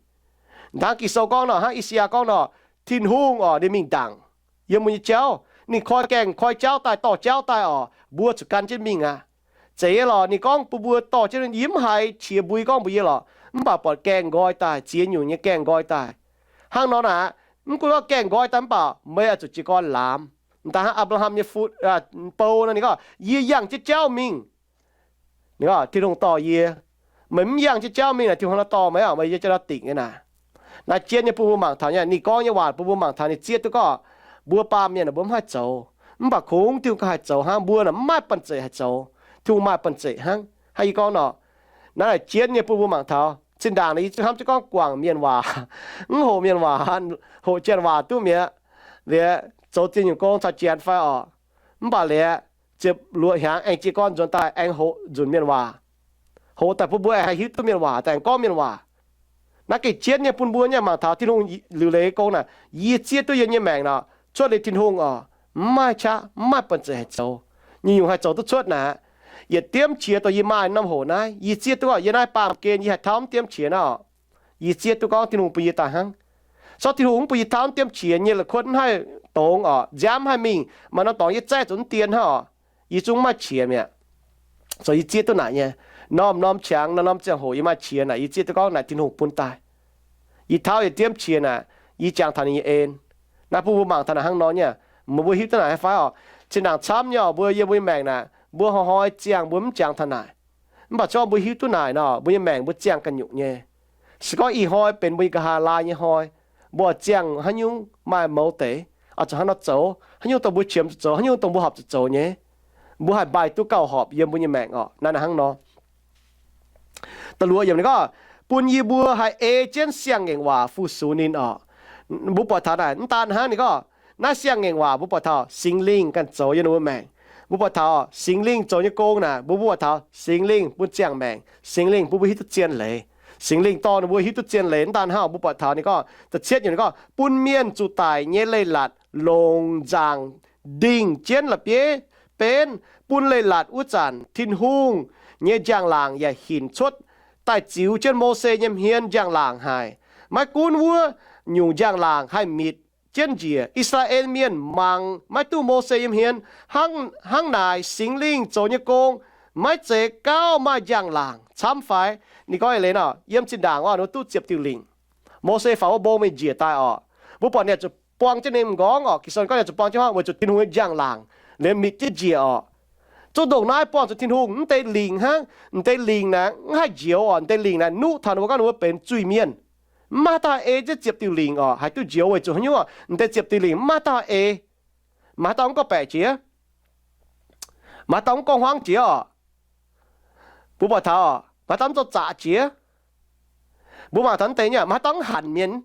Hnangv Ging-Sou gorngv nor, hnangv I^saa^yaa gorngv nor, Tin-Hungh orqc, ninh mingh ndaangc yiem mbuo nyei jauv. Ninh koi gaengh koi jauv daaih, dorh jauv daaih orqc, mbuo zuqc gan jienv mingh aqv. Zeiz nyei lorqc, ninh gorngv bun mbuo dorh jienv, yie mv haiz qiex mbui gorngv mbuox yie lorqc, mv baac buatc gaengh nqoi daaih, ziex nyungc nyei gaengh nqoi daaih. Hnangv nor naaic, mv gunv gorngv gaengh nqoi daaih mv baac meih oix zuqc jiez gorn laamz. M'daaih hnangv Apc^laa^ham nyei fu, bou nor, ninh gorngv, Yie yangh jienv jauv mingh. Ninh gorngv, Tin-Hungh dorh yie. Meih mv yangh jienv jauv mingh naaic, Tin-Hungh nor dorh meih orqc, meih yiem jienv nor dingc nyei naaic. Naaiv jienv nyei bun mbuo mangc taux nyei, ninh gorngv nyei waac bun mbuo mangc taux, ninh zieqv duqv gorngv mbuo baamh mienh mbuo mv haih zoux. Mv baac kungx Tin-Hungh gauh haih zoux hnangv. Mbuo naaic mv maaih banh zeic haih zoux. Tin-Hungh maaih banh zeic hnangv. Hnangv yie gorngv nor, naaiv laaic jienv nyei bun mbuo mangc taux. Zinh ndaangc naaic yie zungv hnamv jienv gorngv guangc mienh waac, mv hoqc mienh waac, hoqc janx waac duqv mi'aqv. Liuz zoux ziex nyungc gong caux janx fai orqc. Mv baac liuz ziepc luoqc hnyangx aengx jiez gorn nzuonx daaih aengx hoqc nzunc mienh waac. Hoqc daaih bun mbuo aengx haih hiuv duqv mienh waac, daaih aengx gorngv mienh waac. Naaiv gengh jienv nyei bun mbuo nyei mangc taux Tin-Hungh liuc leiz gong naaic, yie zieqv duqv yie nyei maengc nor, cuotv liuz Tin-Hungh orqc, mv maaih qaqv, mv maaih banh zeic haih zoux. Nyungc-nyungc haih zoux duqv cuotv naaic, yietc diemv qiex dongh yie maaih norm hoc naaiv, yie zieqv duqv orqc, yie naaiv baamh gen yie haih tauv mv diemv qiex nor, yie zieqv duqv gorngv Tin-Hungh bun yie daaih hnangv. Sortv Tin-Hungh mv bun yie tauv mv diemv qiex, nyei la'kuotv mv haih dongz orqc, nziaamv mv haih mingh, maaih norm dorngx yie zaeqv zuqc mv dien hnangv orqc, yie zungv mv maaih qiex mi'aqv. Zoux yie zieqv duqv naaic nyei, norm-norm qangx, norm-norm ziangh hoc yie maaih qiex naaic, yie zieqv duqv gorngv naaic Tin-Hungh bun daaih. Yie tauv yietc diemv qiex naaic, yie jangx taux ninh nyei en. Naaiv bun mbuo mangc taux naaic hnangv nor nyei. Meih mbuo hiuv duqv naaic haaix fai orqc? Zinh ndaangc camv nyei orqc, mbuo yiem mbuo nyei maengc naaic, mbuo hnoi-hnoi ziangh mbuo mv jangx taux naaic. Mv baac se gorngv mbuo hiuv duqv naaic nor, mbuo nyei maengc mbuo ziangh ganh nyungc nyei. Se gorngv ih hnoi benx mbuo nyei nqa'haav laai nyei hnoi, mbuo ziangh haaix nyungc maaih mouz deix, oix zuqc hnangv nor zoux, haaix nyungc dongh mbuo qiemx zuqc zoux, haaix nyungc dongh mbuo horpc zuqc zoux nyei, mbuo haih mbaih duqv gauh horpc yiem mbuo nyei maengc orqc. Naaiv hnangv nor. Da'luoqc yiemc ninh gorngv, bun yie mbuo haih ei jienv siang-ngaengc waac fu-sux ninh orqc. Mbuo buatc taux naaic mv daan hnangv ninh gorngv, naaiv siang-ngaengc waac mbuo buatc taux Singx Lingh ganh zoux yiem ninh mbuo maengc. Mbuo buatc taux Singx Lingh zoux nyei gong naaic, mbuo, mbuo buatc taux Singx Lingh bun ziangh maengc, Singx Lingh bun mbuo hiuv duqv zien leiz. Singx Lingh dorh ninh mbuo hiuv duqv zien leiz mv daan hnangv, mbuo buatc taux ninh gorngv, da'cietv yiemc ninh gorngv, bun mienh zuqc daic nyei leiz-latc longc nzaangc ndingh jienv la'bieiv benv, bun leiz-latc wuov zanc Tin-Hungh nyei njang-laangc yaac hinc cuotv daaih ziux jienv Mose nyei hmien njang-laangc haic. Maiv gunv wuov nyungc njang-laangc haih mitc jienv njiec. I^saa^laa^en Mienh mangc maiv duqv Mose nyei hmien, hnangv, hnangv naaic Singx Lingh zoux nyei gong maiv zeiz gauh maaih njang-laangc camv fai? Ninh gorngv eix leiz nor, yiem zinh ndaangc wuov ninh mbuo duqv ziepc diuh lingc. Mose faaux wuov mbong mingh njiec daaih orqc, mbuo buatc ninh zuqc buang jienv ninh m'nqorngv orqc. Ging-Sou gorngv ninh zuqc buang jienv hnangv weic zuqc Tin-Hungh nyei njang-laangc liemh mitc jienv njiec orqc. Zungv ndongc naaiv buangh zuqc Tin-Hungh, mv deix lingc hnangv, mv deix lingc naaic mv haih njoux orqc. Mv deix lingc naaic nuqv taux ninh mbuo gorngv ninh mbuo benx zuiz-mienh. Mv maaih haaix dauh haih ei jienv ziepc diuh lingc orqc, haih duqv njoux weic zuqc haaix nyungc orqc? Mv deix ziepc diuh lingc mv maaih haaix dauh haih ei, maaih haaix dauh mv gorngv-baeqc jiex, maaih haaix dauh mv gorngv-hmuangv jiex orqc. Mbuo buatc taux maaih haaix dauh mv zoux zaqc jiex. Mbuo mangc taux mv deix nyei, maaih haaix dauh mv hanc mienh,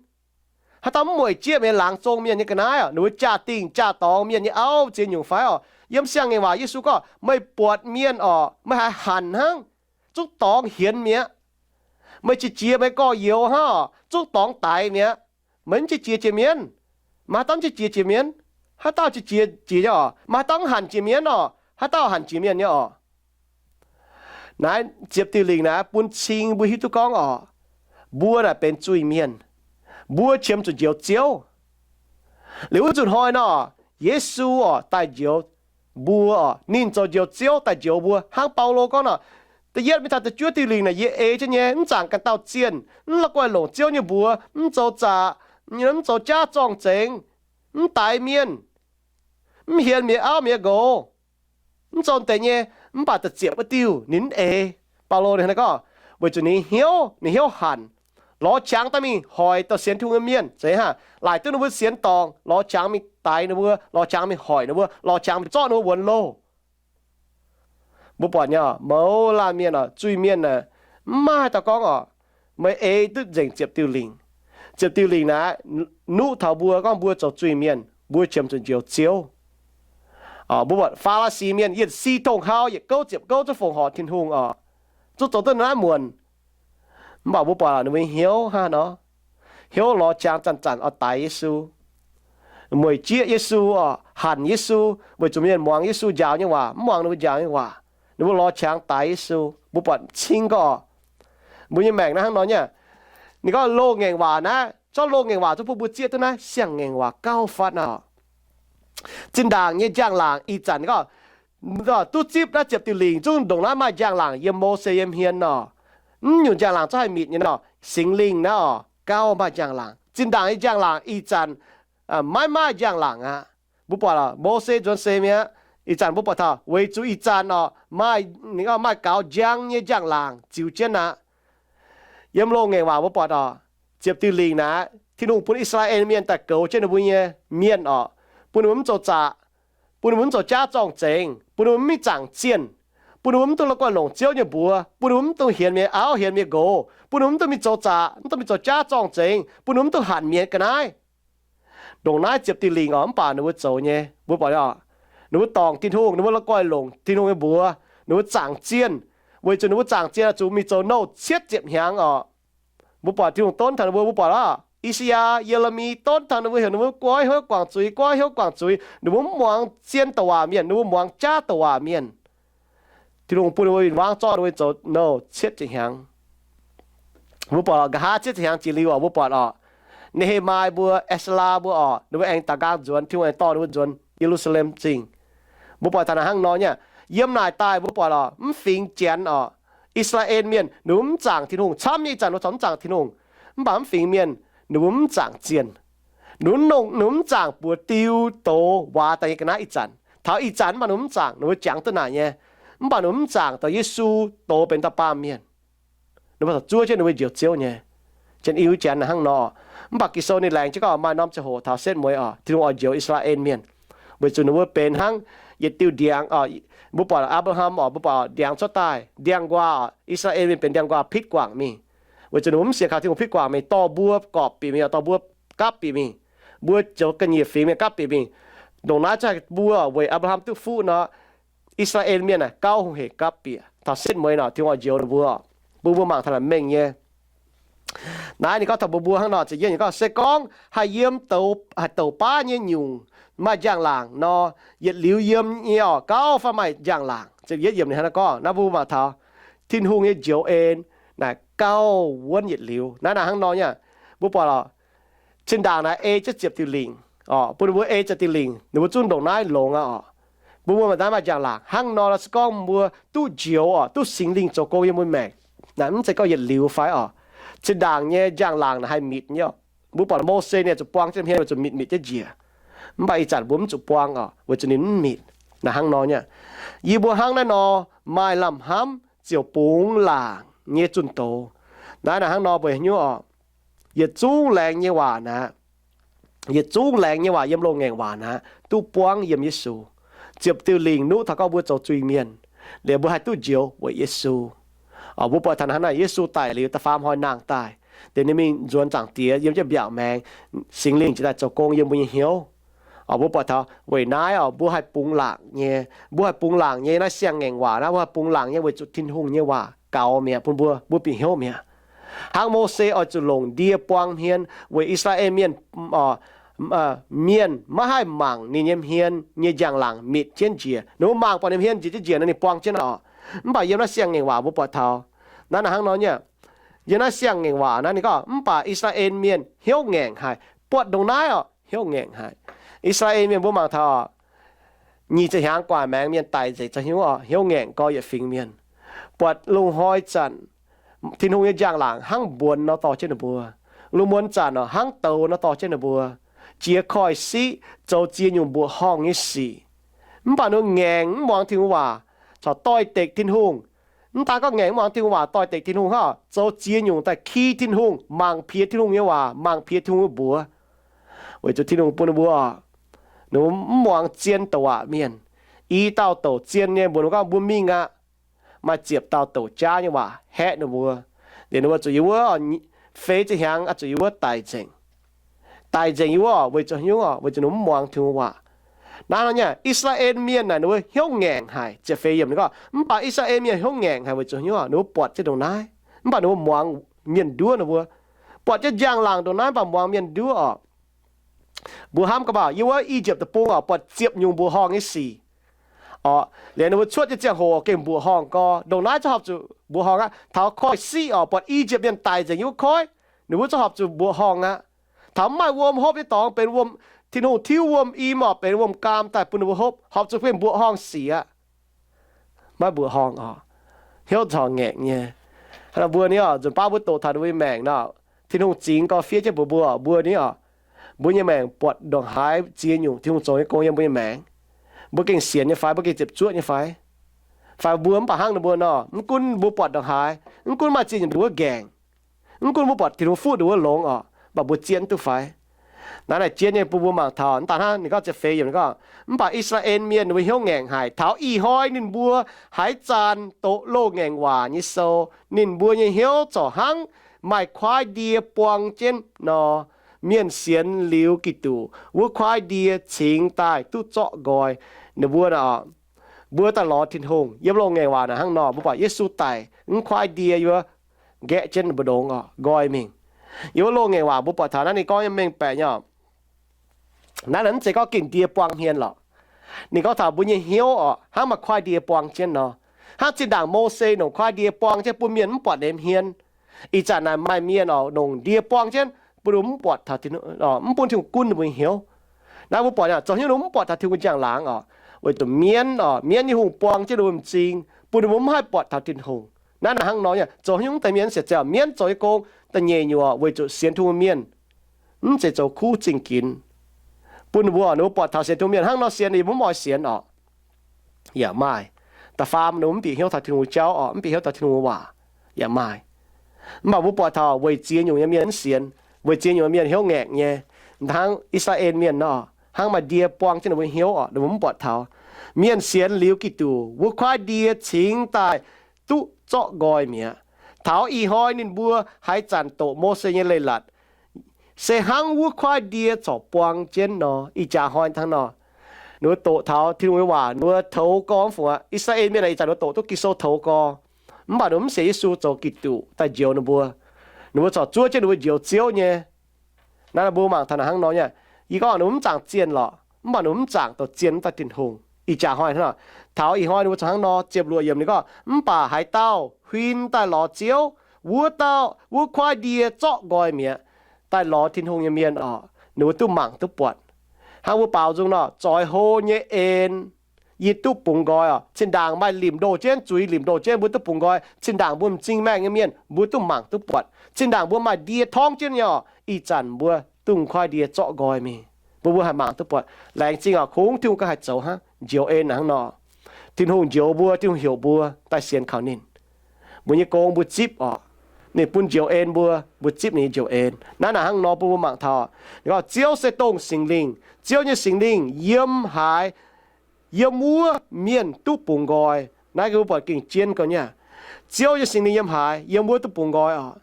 haaix dauh mv mueic jieqv mienh, laangz zong mienh nyei ga'naaiv orqc, ninh mbuo jaa-dingh jaa-dorngx mienh nyei auv ziex nyungc fai orqc. Yiem siang-ngaengc waac Yesu gorngv, meih buatc mienh orqc, meih haiz hanc hnangv, zungv dorngx hienx mi'aqv. Meih qiex jiez meih gorx-youz hnangv orqc, zungv dorngx daix mi'aqv. Meih mv qiex jiez jiex mienv. Maaih haaix dauh mv qiex jiez jiex mienv? Haaix dauh qiex jiez jiex nyei orqc? Maaih haaix dauh mv hanc jiex mienv orqc? Haaix dauh hanc jiex mienh nyei orqc? Naaiv ziepc diuh lingc naaiv bun cing mbuo hiuv duqv gorngv orqc, mbuo naaic benx zuiz-mienh. Mbuo qiemx zuqc njoux Ziouv. Liuz wuov nzunc hnoi nor, Yesu orqc daaih njoux mbuo orqc, ninh zoux njoux Ziouv daaih njoux mbuo. Hnangv Baulo gorngv nor, da'yietv mingh taux da'juov diuh lingc naaic yie ei jienv nyei, mv zaangc ganh dauh zienh, mv la'guaih longc Ziouv nyei mbuox, mv zoux zaqc, mv zoux jaav zorng-zengx, mv daix mienh, mv hienx mi'aqv auv mi'aqv nqox, mv zoux deix nyei. Mv baac da'ziepc wuov diuh ninh mv eix. Baulo ninh gorngv, weic zuqc ninh hnyouv, ninh hnyouv hanc, lorz qangx daaih mingh hoic dorh sienx Tin-Hungh nyei mienh. Zeiz hnangv, laaic duqv ninh mbuo sienx dorngc, lorz qangx mingh daix ninh mbuo, lorz qangx mingh hoic ninh mbuo, lorz qangx mingh zorqv ninh mbuo wuonx loh. Mbuo buatc nyei, mouz laanh mienh orqc, zuiz-mienh aah, mv maaih haaix dauh gorngv orqc, meih eix duqv nzengc ziepc diuh lingc. Ziepc diuh lingc naaiv nuqv taux mbuo gorngv mbuo zoux zuiz-mienh, mbuo qiemx zuqc njoux Ziouv. Mbuo buatc Faa^laa^si mienh yietc si tong-hau, yietc gouv ziepc gouv zungv fongc horc Tin-Hungh orqc, zungv zoux duqv naaiv muonc. Mv baac mbuo buatc ninh mbuo hnyouv hnangv nor, hnyouv lorz qangx zanc-zanc oix daix Yesu, mueic jieqv Yesu orqc, hanc Yesu, weic zuqc mienh muangx Yesu njaaux nyei waac, mv muangx ninh mbuo njaaux nyei waac. Ninh mbuo lorz qangx daix Yesu. Mbuo buatc cing gorqv, mbuo nyei maengc naaiv hnangv nor nyei. Ninh gorngv loz-ngaengc waac naaiv, zorqv loz-ngaengc waac zungv bun mbuo zieqv duqv naaiv siang-ngaengc waac gauh fatv nor. Zinh ndaangc nyei njang-laangc ih zanc gorngv duqv zipv naaiv ziepc diuh lingc zungv ndongc naaiv maaih njang-laangc yiem Mose nyei hmien nor. Mv nyungc njang-laangc zungv haih mitc nyei nor. Singx Lingh naaiv orqc, gauh maaih njang-laangc. Zinh ndaangc nyei njang-laangc ih zanc maiv maaih njang-laangc aqv. Mbuo buatc Mose nzuonx seix mi'aqv. Ih zanc mbuo buatc taux weic zuqc ih zanc orqc, maaih, ninh gorngv maaih gaux njang nyei njang-laangc ziux jienv aqv. Yiem loz-ngaengc waac mbuo buatc orqc, ziepc diuh lingc naaiv, Tin-Hungh bun I^saa^laa^en Mienh daaih goux jienv ninh mbuo nyei mienh orqc, bun ninh mbuo mv zoux zaqc, bun ninh mbuo mv zoux jaav zorng-zengx, bun ninh mbuo mv mingh zaangc zienh, bun ninh mbuo mv duqv la'guaih longc Ziouv nyei mbuox, bun ninh mbuo mv duqv hienx mienh auv, hienx mienh nqox, bun ninh mbuo mv duqv mingh zoux zaqc, mv duqv mingh zoux jaav zorng-zengx, bun ninh mbuo mv duqv hanc mienh ga'naaiv. Ndongc naaiv ziepc diuh lingc oc, mv baac ninh mbuo zoux nyei. Mbuo buatc oc, ninh mbuo dorngc Tin-Hungh, ninh mbuo la'guaih longc Tin-Hungh nyei mbuox, ninh mbuo zaangc zienh. Weic zuqc ninh mbuo zaangc zienh oix zuqc mingh zoux nouh cietv ziepc hnyangx oc. Mbuo buatc Tin-Hungh donv taux ninh mbuo, mbuo buatc oc, I^saa^yaa, Ye^le^mi donv taux ninh mbuo heuc ninh mbuo goiv hnyouv guangc zuiz, goiv hnyouv guangc zuiz, ninh mbuo mv muangx zien douc waac mienh, ninh mbuo muangx jaav douc waac mienh. Tin-Hungh bun ninh mbuo win-wangv zorqv ninh mbuo zoux nouh cietv ziepc hnyangx. Mbuo buatc oc, nqa'haav cietv ziepc hnyangx jiex liuz oc, mbuo buatc oc, Ne^he^mai mbuo, Ezc^laa mbuo oc, ninh mbuo aengx daux nqaang nzuonx, Tin-Hungh aengx dorh ninh mbuo nzuonx Ye^lu^saa^lem Zingh. Mbuo buatc taux naaic hnangv nor nyei. Yiem naaic daaih mbuo buatc oc, mv fingx Janx oc, I^saa^laa^en Mienh ninh mbuo mv zaangc Tin-Hungh. Camv nyei ih zanc ninh mbuo corc mv zaangc Tin-Hungh, mv baac mv fingx mienh ninh mbuo mv zaangc zienh. Ninh mbuo nongh, ninh mbuo mv zaangc buoz diu doz waac daaih nyei ga'naaiv ih zanc. Taux ih zanc mv baac ninh mbuo mv zaangc, ninh mbuo jangx duqv naaic nyei. Mv baac ninh mbuo mv zaangc dorh Yesu doz benx dauh baamh mienh. Ninh mbuo zuov jienv ninh mbuo njoux Ziouv nyei. Janx-Iu Janx naaic hnangv nor. Mv baac Ging-Sou ninh laengz jienv gorngv maaih norm ziangh hoc taux setv mueiz oc, Tin-Hungh oix njoux I^saa^laa^en Mienh, weic zuqc ninh mbuo benx hnangv yietc diuh ndiangx oc. Mbuo buatc Apc^laa^ham oc, mbuo buatc ndiangx cuotv daaih, ndiangx nquaah oc. I^saa^laa^en Mienh benx ndiangx nquaah pitv guangc mingh, weic zuqc ninh mbuo mv sienx kaux Tin-Hungh pitv guangc mingh, dorh mbuo gorpc bieqc mingh, dorh mbuo gapv bieqc mingh. Mbuo zoux ga'nyiec fingx mienh gapv bieqc mingh. Ndongc naaiv zungv haih mbuo weic Apc^laa^ham duqv fuqv nor, I^saa^laa^en Mienh naaic gauh hungh hec gapv bieqc. Taux setv mueiz nor Tin-Hungh oix njoux ninh mbuo. Mbuo, mbuo mangc taux naaic mengh nyei. Naaiv ninh gorngv taux mbuo, mbuo hnangv nor, ziepc yietv yiemc gorngv, se gorngv haih yiem douz, haih douc baav nyei nyungc maaih njang-laangc nor, yietc liuz yiem nyei oc, gauh fai maaih njang-laangc. Ziepc yietv yiemc ninh hnangv naaiv gorngv. Naaiv mbuo mangc taux Tin-Hungh nyei njoux en naaic gauh wuonv yietc liuz. Naaiv naaic hnangv nor nyei. Mbuo buatc oc, zinh ndaangc naaic ei jienv ziepc diuh lingc oc, bun ninh mbuo ei ziepc diuh lingc, ninh mbuo zungv ndongc naaiv longx aqv oc. Mbuo, mbuo mangc naaiv maaih njang-laangc hnangv nor, se gorngv mbuo duqv njoux oc, duqv Singx Lingh zoux gong yiem mbuo maengc, naaic mv zeiz gorngv yietc liuz fai oc. Zinh ndaangc nyei njang-laangc naaic haih mitc nyei oc. Mbuo buatc Mose ninh zuqc buang jienv hmien weic zuqc mitc, mitc jienv njiec. Mv baac ih zanc mbuo mv zuqc buang oc, weic zuqc ninh mv mitc. Naaic hnangv nor nyei. Yie mbuo hnangv naaiv nor maaih lamh hnamv ziouc bungx laangc nyei zunh doz. Naaiv naaic hnangv nor mbuo hiuv oc, yietc zungv laengz nyei waac naaic, yietc zungv laengz nyei waac yiem loz-ngaengc waac naaic duqv buangv yiem Yesu. Ziepc diuh lingc nuqv taux gorngv mbuo zoux zuiz-mienh, liuz mbuo haih duqv njoux weic Yesu. Oc, mbuo buatc taux hnangv naaic, Yesu daic liuz da'faam hnoi nangh daaih, deix ninh mingh nzuonx Zaangc Diex yiem jienv mbiaauc maengx, Singx Lingh ziouc daaih zoux gong yiem mbuo nyei hnyouv. Oc, mbuo buatc taux weic naaiv oc, mbuo haih bungx laangc nyei, mbuo haih bungx laangc nyei naaiv siang-ngaengc waac naaiv, mbuo haih bungx laangc nyei weic zuqc Tin-Hungh nyei waac gaux mi'aqv bun mbuo, mbuo bieqc hnyouv mi'aqv. Hnangv Mose oix zuqc longc ndie buang hmien weic I^saa^laa^en Mienh, mienh maiv haih mangc ninh nyei hmien nyei njang-laangc mitc jienv njiec. Ninh mbuo mangc buatc ninh hmien njiec jienv njiec nor, ninh buang jienv oc. Mv baac yiem naaiv siang-ngaengc waac mbuo buatc taux naaiv naaic hnangv nor nyei. Yiem naaiv siang-ngaengc waac naaiv ninh gorngv, mv baac I^saa^laa^en Mienh hnyouv ngaengc haic. Buatc ndongc naaiv oc, hnyouv ngaengc haic. I^saa^laa^en Mienh mbuo mangc taux oc, nyic ziepc hnyangx gu'nguaaic maengx mienh daic nzengc zoux hnyouv oc, hnyouv ngaengc gorx yietc fingx mienh. Buatc lungh hnoi zanc, Tin-Hungh nyei njang-laangc hnangv mbuonx nor dorh jienv ninh mbuo. Lungh muonz zanc oc, hnangv douz nor dorh jienv ninh mbuo, jiex koiv-siqv, zoux ziex nyungc mbuoqc horngh nyei sic. Mv baac ninh mbuo ngaengc mv muangx Tin-Hungh waac, corc doix-dekc Tin-Hungh. Mv daan gorngv ngaengc mv muangx Tin-Hungh waac doix-dekc Tin-Hungh hnangv, zoux ziex nyungc daaih ki Tin-Hungh, mangc piex Tin-Hungh nyei waac, mangc piex Tin-Hungh nyei mbuox. Weic zuqc Tin-Hungh bun ninh mbuo, ninh mbuo mv muangx zien douc waac mienh. I dauh douc zien nyei mbuox ninh mbuo gorngv, mbuo mingh aqv. Maaih ziepc dauh douc jaav nyei waac haeqv ninh mbuo. Liuz ninh mbuo zuqc yiem wuov feix ziepc hnyangx, zuqc yiem wuov daic nzengc. Daic nzengc yiem wuov weic zuqc hnyouv, weic zuqc ninh mv muangx Tin-Hungh waac. Naaiv nor nyei, I^saa^laa^en Mienh naaic ninh mbuo hnyouv ngaengc haic. Ziepc feix yiemc ninh gorngv, mv baac I^saa^laa^en Mienh hnyouv ngaengc haic weic zuqc hnyouv, ninh mbuo buatc jienv ndongc naaiv, mv baac ninh mbuo muangx mienh nduov ninh mbuo. Buatc jienv njang-laangc ndongc naaiv, mv baac muangx mienh nduov oc. Mbuo hnamv gaax maah, yiem wuov I^yipv Deic-Bung oc, buatc ziepc nyungc mbuoqc horngh nyei sic. Oc, liuz ninh mbuo cuotv nyei ziangh hoc gengh mbuoqc horngh gorx. Ndongc naaiv zungv horpc zuqc mbuoqc horngh aqv. Taux koiv-siqv oc, buatc I^yipv Mienh daic nzengc yiem wuov koiv, ninh mbuo zungv horpc zuqc mbuoqc horngh aqv. Taux mv maaih wuom hopv nyei dorngx benx wuom, Tin-Hungh tiuv wuom i morc benx wuom-gaam daaih bun ninh mbuo hopv, horpc zuqc gengh mbuoqc horngh sic aqv. Maiv mbuoqc horngh oc. Hnyouv corc ngaengc nyei. Hnangv naaic mbuo ni oc, nzunc baav mbuo doqc taux ninh mbuo nyei maengc nor, Tin-Hungh zingx gorx fiev jienv mbuox mbuo, mbuo ni oc, mbuo nyei maengc buatc ndongc haaix ziex nyungc Tin-Hungh zoux nyei gong yiem mbuo nyei maengc, mbuo gengh sienx nyei fai mbuo gengh ziepc zuoqv nyei fai? Fai mbuo mv baac hnangv ninh mbuo nor, mv gunv mbuo buatc ndongc haaix, mv gunv maaih ziex nyungc nduov nqaengc, mv gunv mbuo buatc Tin-Hungh fuqv nduov longx oc, mv baac mbuo zieqv duqv fai? Naaiv naaic zien nyei bun mbuo mangc taux. Mv daaih hnangv ninh gorngv ziepc feix yiemc ninh gorngv, mv baac I^saa^laa^en Mienh ninh mbuo hnyouv ngaengc haic, taux ih hnoi ninh mbuo haaix zanc doqc loz-ngaengc waac nyei sou, ninh mbuo nyei hnyouv corc hnangv maaih kuaaiv ndie buang jienv nor. Mienh sienx liuz Giduc, wuov kuaaiv ndie cingx daaih duqv zorqv nqoi. Ninh mbuo naaic, mbuo daaih lorz Tin-Hungh. Yiem loz-ngaengc waac naaic hnangv nor, mbuo buatc Yesu daic, wuov kuaaiv ndie yiem wuov nqaeqv jienv ninh mbuo ndongx oc, nqoi mingh. Yiem wuov loz-ngaengc waac mbuo buatc taux naaiv ninh gorngv nyei mengh baeqc nyei oc. Naaiv naaic mv zeiz gorngv gengh ndie buang hmien lorqc. Ninh gorngv taux mbuo nyei hnyouv oc, hnangv maaih kuaaiv ndie buang jienv nor. Hnangv zinh ndaangc Mose longc kuaaiv ndie buang jienv bun mienh mv buatc ninh hmien. Ih zanc naaic maaih mienh oc, longc ndie buang jienv bun ninh mv buatc taux, mv bun Tin-Hungh gunv ninh mbuo nyei hnyouv. Naaiv mbuo buatc zoux hnyouv ninh mv buatc taux Tin-Hungh njang-laangc oc, weic zuqc mienv oc, mienv nyei hungh buang jienv ninh mbuo m'zing, bun ninh mbuo mv haih buatc taux Tin-Hungh. Naaiv naaic hnangv nor nyei, zoux haaix nyungc deix mienh siec ziangh mienv zoux nyei gong da'nyeic nyuoqc weic zuqc sienx Tin-Hungh mienh mv zeiz zoux kuv zingh ginx, bun ninh mbuo, ninh mbuo buatc taux sienx Tin-Hungh mienh hnangv nor sienx, ninh mbuo mv oix sienx oc. Yaac maaih. Da'faam ninh mbuo mv bieqc hnyouv taux Tin-Hungh jauv oc, mv bieqc hnyouv taux Tin-Hungh waac. Yaac maaih. Mv baac mbuo buatc taux weic ziex nyungc nyei mienh mv sienx, weic ziex nyungc nyei mienh hnyouv ngaengc nyei, hnangv I^saa^laa^en Mienh nor, hnangv maaih ndie buang jienv ninh mbuo hnyouv oc, ninh mbuo mv buatc taux. Mienh sienx liuz Giduc, wuov kuaaiv ndie cingx daaih duqv zorqv nqoi mi'aqv. Taux ih hnoi ninh mbuo haaix zanc doqc Mose nyei leiz-latc, se hnangv wuov kuaaiv ndie corc buang jienv nor. Ih jaax hnoi hnangv nor, ninh mbuo doqc taux Tin-Hungh nyei waac, ninh mbuo toux gorx mv fungc aqv. I^saa^laa^en Mienh naaic ih zanc ninh mbuo doqc duqv Ging-Sou toux gorx, mv baac ninh mbuo mv sienx Yesu zoux Giduc daaih njoux ninh mbuo. Ninh mbuo corc zuov jienv ninh mbuo njoux Ziouv nyei. Naaiv mbuo mangc taux naaic hnangv nor nyei. Yie gorngv ninh mbuo mv zaangc zienh lorqc, mv baac ninh mbuo mv zaangc douz zienh mv daaih Tin-Hungh. Ih jaax hnoi hnangv nor, taux ih hnoi ninh mbuo corc hnangv nor, ziepc luoqc yiemc ninh gorngv, mv baac haaix dauh huin daaih lorz Ziouv, wuov dauh, wuov kuaaiv ndie zorqv nqoi mi'aqv. Daaih lorz Tin-Hungh nyei mienh oc, ninh mbuo duqv mangc duqv buatc. Hnangv mbuo baaux nzung nor, zoix hlo nyei en yie duqv bungx nqoi oc. Zinh ndaangc maaih limc ndoh jienv, zuiz limc ndoh jienv, mbuo duqv bungx nqoi. Zinh ndaangc mbuo m'zing maengh nyei mienh, mbuo duqv mangc duqv buatc. Zinh ndaangc mbuo maaih ndie torngv jienv nyei oc, ih zanc mbuo duqv kuaaiv ndie zorqv nqoi mingh, mbuo mbuo haih mangc duqv buatc. Laengz zingh oc, kungx Tin-Hungh ganh haih zoux hnangv, njoux en hnangv nor. Tin-Hungh njoux mbuo, Tin-Hungh heuc mbuo daaih sienx kaux ninh. Mbuo nyei gong mbuo zipv oc. Ninh bun njoux en mbuo, mbuo zipv ninh nyei njoux en. Naaiv naaic hnangv nor bun mbuo mangc taux, ninh gorngv Ziouv se dongh Singx Lingh. Ziouv nyei Singx Lingh yiem haaix, yiem wuov mienh duqv bungx nqoi. Naaiv mbuo buatc gengh jienv gau nyei. Ziouv nyei Singx Lingh yiem haaix, yiem wuov duqv bungx nqoi oc.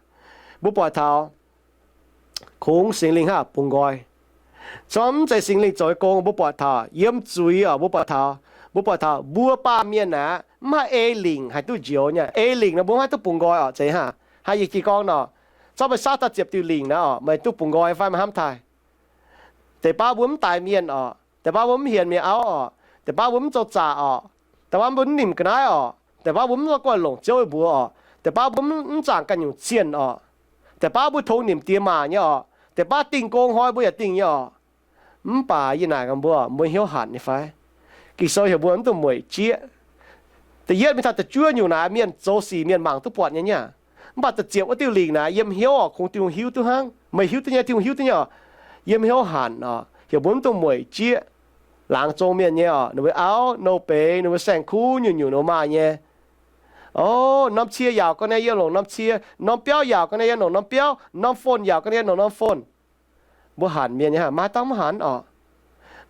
Mbuo buatc taux kungx Singx Lingh hnangv bungx nqoi. Corc mv zeiz Singx Lingh zoux nyei gong, mbuo buatc taux yiem zuiz oc, mbuo buatc taux, mbuo buatc taux mbuo baamh mienh aqv, mv haih ei lingc haih duqv njoux nyei. Ei lingc nor mbuo mv haih duqv bungx nqoi oc, zeiz hnangv haaix? Yie jiez gorngv nor, corc meih saatv daaih ziepc diuh lingc naaiv oc, meih duqv bungx nqoi fai meih hnamv taaih? Deix baav mbuo mv daix mienh oc, deix baav mbuo mv hienx mienh auv oc, deix baav mbuo mv zoux zaqc oc, deix baav mbuo mv nimc ga'naaiv oc, deix baav mbuo mv zorqv guanh longc Ziouv nyei mbuox oc, deix baav mbuo mv, mv zaangc ganh nyungc zienh oc, deix baav mbuo tongx nimc diex maac nyei oc, deix baav dingh gong hnoi mbuo yaac dingh nyei oc. Mv baac yie naaic gaax mbuo, mbuo hnyouv hanc nyei fai? Ging-Sou heuc mbuo mv dungx mueic jieqv. Da'yietv mingh taux da'juov nyungc naaic mienh zoux sic mienh mangc duqv buatc nyei nyei. Mv baac da'ziepc wuov diuh lingc naaic yiem hnyouv oc, kungx Tin-Hungh hiuv duqv hnangv. Meih hiuv duqv nyei, Tin-Hungh hiuv duqv nyei oc. Yiem hnyouv hanc oc, heuc mbuo mv dungx mueic jieqv. Laangz zong mienh nyei oc, ninh mbuo auv, ninh mbuo benx, ninh mbuo saeng-kuv, nyungc-nyungc ninh mbuo maaih nyei. O, norm cie yaauc ga'naaiv yie longc norm cie, norm biauv yaauc ga'naaiv yie longc norm biauv, norm phone yaauc ga'naaiv yie longc norm phone. Mbuo hanc mienh nyei hnangv, maaih dangh mv hanc oc.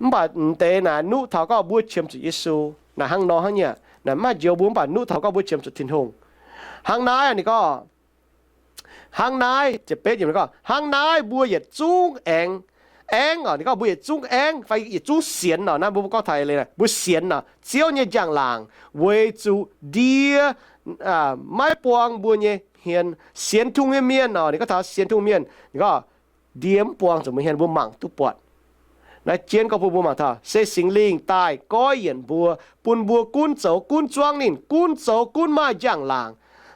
Mv baac m'deix naaic nuqv taux gorngv mbuo qiemx zuqc Yesu, naaic hnangv nor hnangv nyei. Naaic mv haih njoux mbuo mv baac nuqv taux gorngv mbuo qiemx zuqc Tin-Hungh. Hnangv naaiv ninh gorngv, hnangv naaiv, ziepc betv yiemc ninh gorngv, hnangv naaiv mbuo yietc zungv aengx, aengx oc, ninh gorngv mbuo yietc zungv aengx fai yietc zungv sienx oc. Naaiv mbuo gorngv taux leiz, mbuo sienx oc Ziouv nyei njang-laangc weic zuqc ndie maiv buang mbuo nyei hmien. Sienx Tin-Hungh nyei mienh oc, ninh gorngv taux sienx Tin-Hungh mienh, ninh gorngv ndie mv buang zuqc mbuo hmien, mbuo mangc duqv buatc. Naaiv jienv gorngv bun mbuo mangc taux se Singx Lingh daaih goiv yienc mbuo, bun mbuo gunv zoux gunv zuangv ninh, gunv zoux gunv maaih njang-laangc.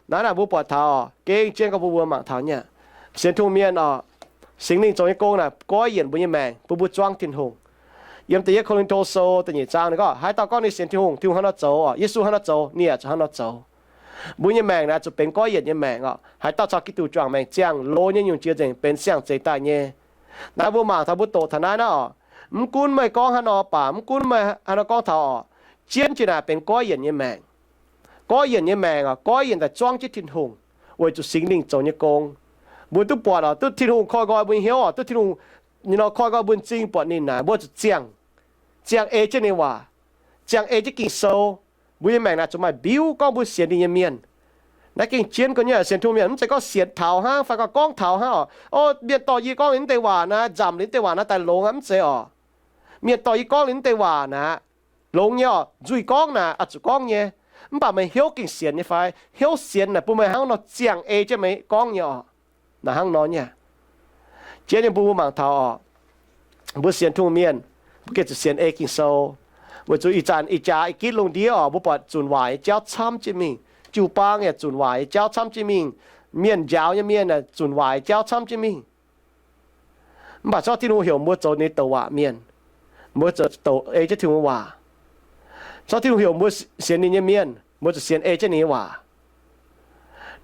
Naaiv naaic mbuo buatc taux gengh jienv gorngv bun mbuo mangc taux nyei. Sienx Tin-Hungh mienh oc, Singx Lingh zoux nyei gong naaic goiv yienc mbuo nyei maengc, bun mbuo zuangv Tin-Hungh. Yiem da'yietv Ko^lin^to Sou da'nyeic zaang ninh gorngv, haaix dauh gorngv ninh sienx Tin-Hungh, Tin-Hungh hnangv nor zoux oc, Yesu hnangv nor zoux, ninh yaac zuqc hnangv nor zoux. Mbuo nyei maengc naaic zuqc benx goiv yienc nyei maengc oc. Haaix dauh caux Giduc juangc maengc ziangh, loz nyei nyungc jiex nzengc benx siang-zeix daaih nyei. Naaiv mbuo mangc taux mbuo doqc taux naaiv naaiv oc, mv gunv meih gorngv haaix nor baac, mv gunv meih haaix nor gorngv taux oc, jienv jiex naaic benx goiv yienc nyei maengc. Goiv yienc nyei maengc oc, goiv yienc daaih zuangv jienv Tin-Hungh, weic zuqc Singx Lingh zoux nyei gong. Mbuo duqv buatc oc, duqv Tin-Hungh koiv nqoi mbuo nyei hnyouv oc, duqv Tin-Hungh ninh nor koi nqoi mbuo m'zing buatc ninh naaic, mbuo zuqc ziangh, ziangh ei jienv ninh nyei waac, ziangh ei jienv Ging-Sou. Mbuo nyei maengc naaic zuqc maaih mbiuv gorngv mbuo sienx ninh nyei mienh. Naaiv gengh jienv ga'naaiv sienx Tin-Hungh mienh mv zeiz gorngv sienx taux hnangv fai gorngv gorngv taux hnangv oc. O, mienh dorh yie gorngv liuz naaiv deix waac naaic, nzamc liuz naaiv deix waac naaic daaih longx aqv, mv zeiz oc. Mienh dorh yie gorngv liuz naaiv deix waac naaic, longx nyei oc. Nzuih gorngv naaic oix zuqc gorngv nyei. Mv baac meih hnyouv gengh sienx nyei fai? Hnyouv sienx naaic bun meih hnangv nor ziangh ei jienv meih gorngv nyei oc. Naaic hnangv nor nyei. Jienv nyei mbuo mbuo mangc taux oc, mbuo sienx Tin-Hungh mienh, mbuo gengh zuqc sienx ei Ging-Sou. Weic zuqc ih zanc ih jaax ih gitv lungh ndiev oc, mbuo buatc zunc waaic nyei jauv camv jienv mingh. Jiu-baang yaac zunc waaic nyei jauv camv jienv mingh. Mienh njaaux nyei mienh zunc waaic nyei jauv camv jienv mingh. Mv baac zorqv Tin-Hungh heuc mbuo zoux ninh douc waac mienh, mbuo zoux douc ei jienv Tin-Hungh nyei waac. Zorqv Tin-Hungh heuc mbuo sienx ninh nyei mienh, mbuo zuqc sienx ei jienv ninh nyei waac.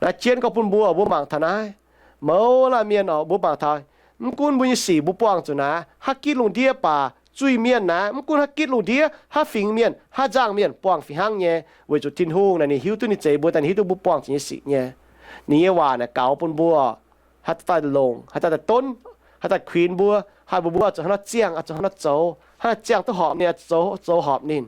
Naaiv jienv gorngv bun mbuo, mbuo mangc taux naaiv, mouz laanh mienh oc, mbuo mangc taux, mv gunv mbuo nyei sic mbuo buangh zuqc naaiv, haaix gitv lungh ndiev baac zuiz-mienh naaiv, mv gunv haaix gitv lungh ndiev, haaix fingx mienh, haaix nzangh mienh buangh fih hnangv nyei, weic zuqc Tin-Hungh naaic ninh hiuv duqv ninh zeix mbuo daaih, ninh hiuv duqv mbuo buangh zuqc nyei sic nyei. Ninh nyei waac naaic gaux bun mbuo, haaix dauh daaih longc, haaix dauh daaih donv, haaix dauh kuinx mbuo, haih mbuox mbuo zuqc hnangv nor ziangh, zuqc hnangv nor zoux, hnangv nor ziangh duqv horpc ninh, zoux horpc ninh.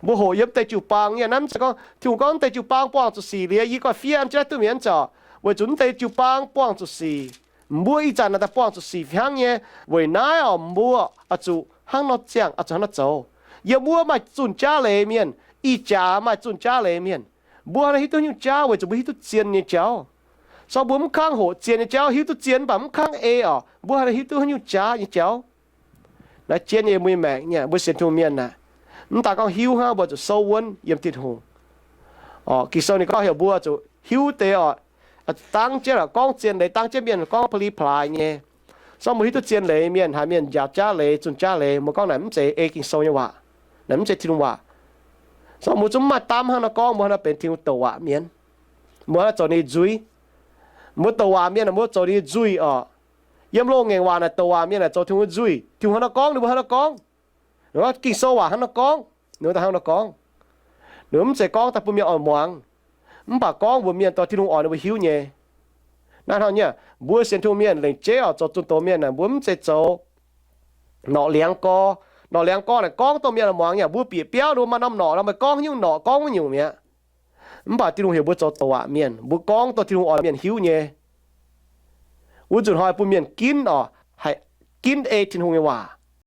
Mbuo hoqc yiem deix jiu-baang nyei, naaiv mv zeiz gorngv Tin-Hungh gorngv mv deix jiu-baang buangh zuqc sic liuz yie ganh fiev jienv duqv mi'aqv, mv zeiz oc. Weic zuqc mv deix jiu-baang buangh zuqc sic, mbuo ih zanc naaic daaih buangh zuqc sic fih hnangv nyei. Weic naaiv oc, mbuo oix zuqc hnangv nor ziangh, oix zuqc hnangv nor zoux. Yiem wuov maaih zunh jaav leiz mienh, ih jaax maaih zunh jaav leiz mienh. Mbuo hnangv nor hiuv duqv nyungc jaav weic zuqc mbuo hiuv duqv zien nyei jauv. Sorng mbuo mv kangv hoqc zien nyei jauv, hiuv duqv zien mv baac mv kangv ei oc, mbuo hnangv nor hiuv duqv haaix nyungc jaav nyei jauv. Naaiv jienv nyei mbuo nyei maengc nyei, mbuo sienx Tin-Hungh mienh naaic, mv daaih gorngv hiuv hnangv, mbuo zuqc souv wuonv yiem Tin-Hungh. Ging-Sou ninh gorngv heuc mbuo zuqc hiuv deix oc, dangv jienv gorngv zien leiz, dangv jienv mienh gorngv pa'li plaaix nyei. Sorng mbuo hiuv duqv zien leiz mienh, haaix mienh njaaux jaav leiz, zunh jaav leiz, mbuo gorngv naaic mv zeiz ei Ging-Sou nyei waac, naaic mv zeiz Tin-Hungh waac. Sorng mbuo zungv mv maaih dam hnangv nor gorngv, mbuo hnangv nor benx Tin-Hungh douc waac mienh. Mbuo hnangv nor zoux ninh nyei nzuih. Mbuo douc waac mienh naaic, mbuo zoux ninh nyei nzuih oc. Yiem loz-ngaengc waac naaic douc waac mienh naaic zoux Tin-Hungh nyei nzuih. Tin-Hungh hnangv nor gorngv, ninh mbuo hnangv nor gorngv. Ging-Sou waac hnangv nor gorngv, ninh mbuo daaih hnangv nor gorngv. Ninh mbuo mv zeiz gorngv daaih bun mienh oix muangx, mv baac gorngv mbuox mienh dorh Tin-Hungh oix ninh mbuo hiuv nyei. Naaiv hnangv nyei, mbuo sienx Tin-Hungh mienh, lengc jeiv oix zoux zunh doz mienh naaic, mbuo mv zeiz zoux norqc liangx gorx. Norqc liangx gorx naaic gorngv dongh mienh oix muangx nyei. Mbuo bieqc biauv ninh mbuo maaih norm norqc nor, meih gorngv nyungc norqc gorngv wuov nyungc mi'aqv. Mv baac Tin-Hungh heuc mbuo zoux douc waac mienh, mbuo gorngv dongh Tin-Hungh oix mienh hiuv nyei. Wuov nzunc hnoi bun mienh ginv oc, haih ginv ei Tin-Hungh nyei waac.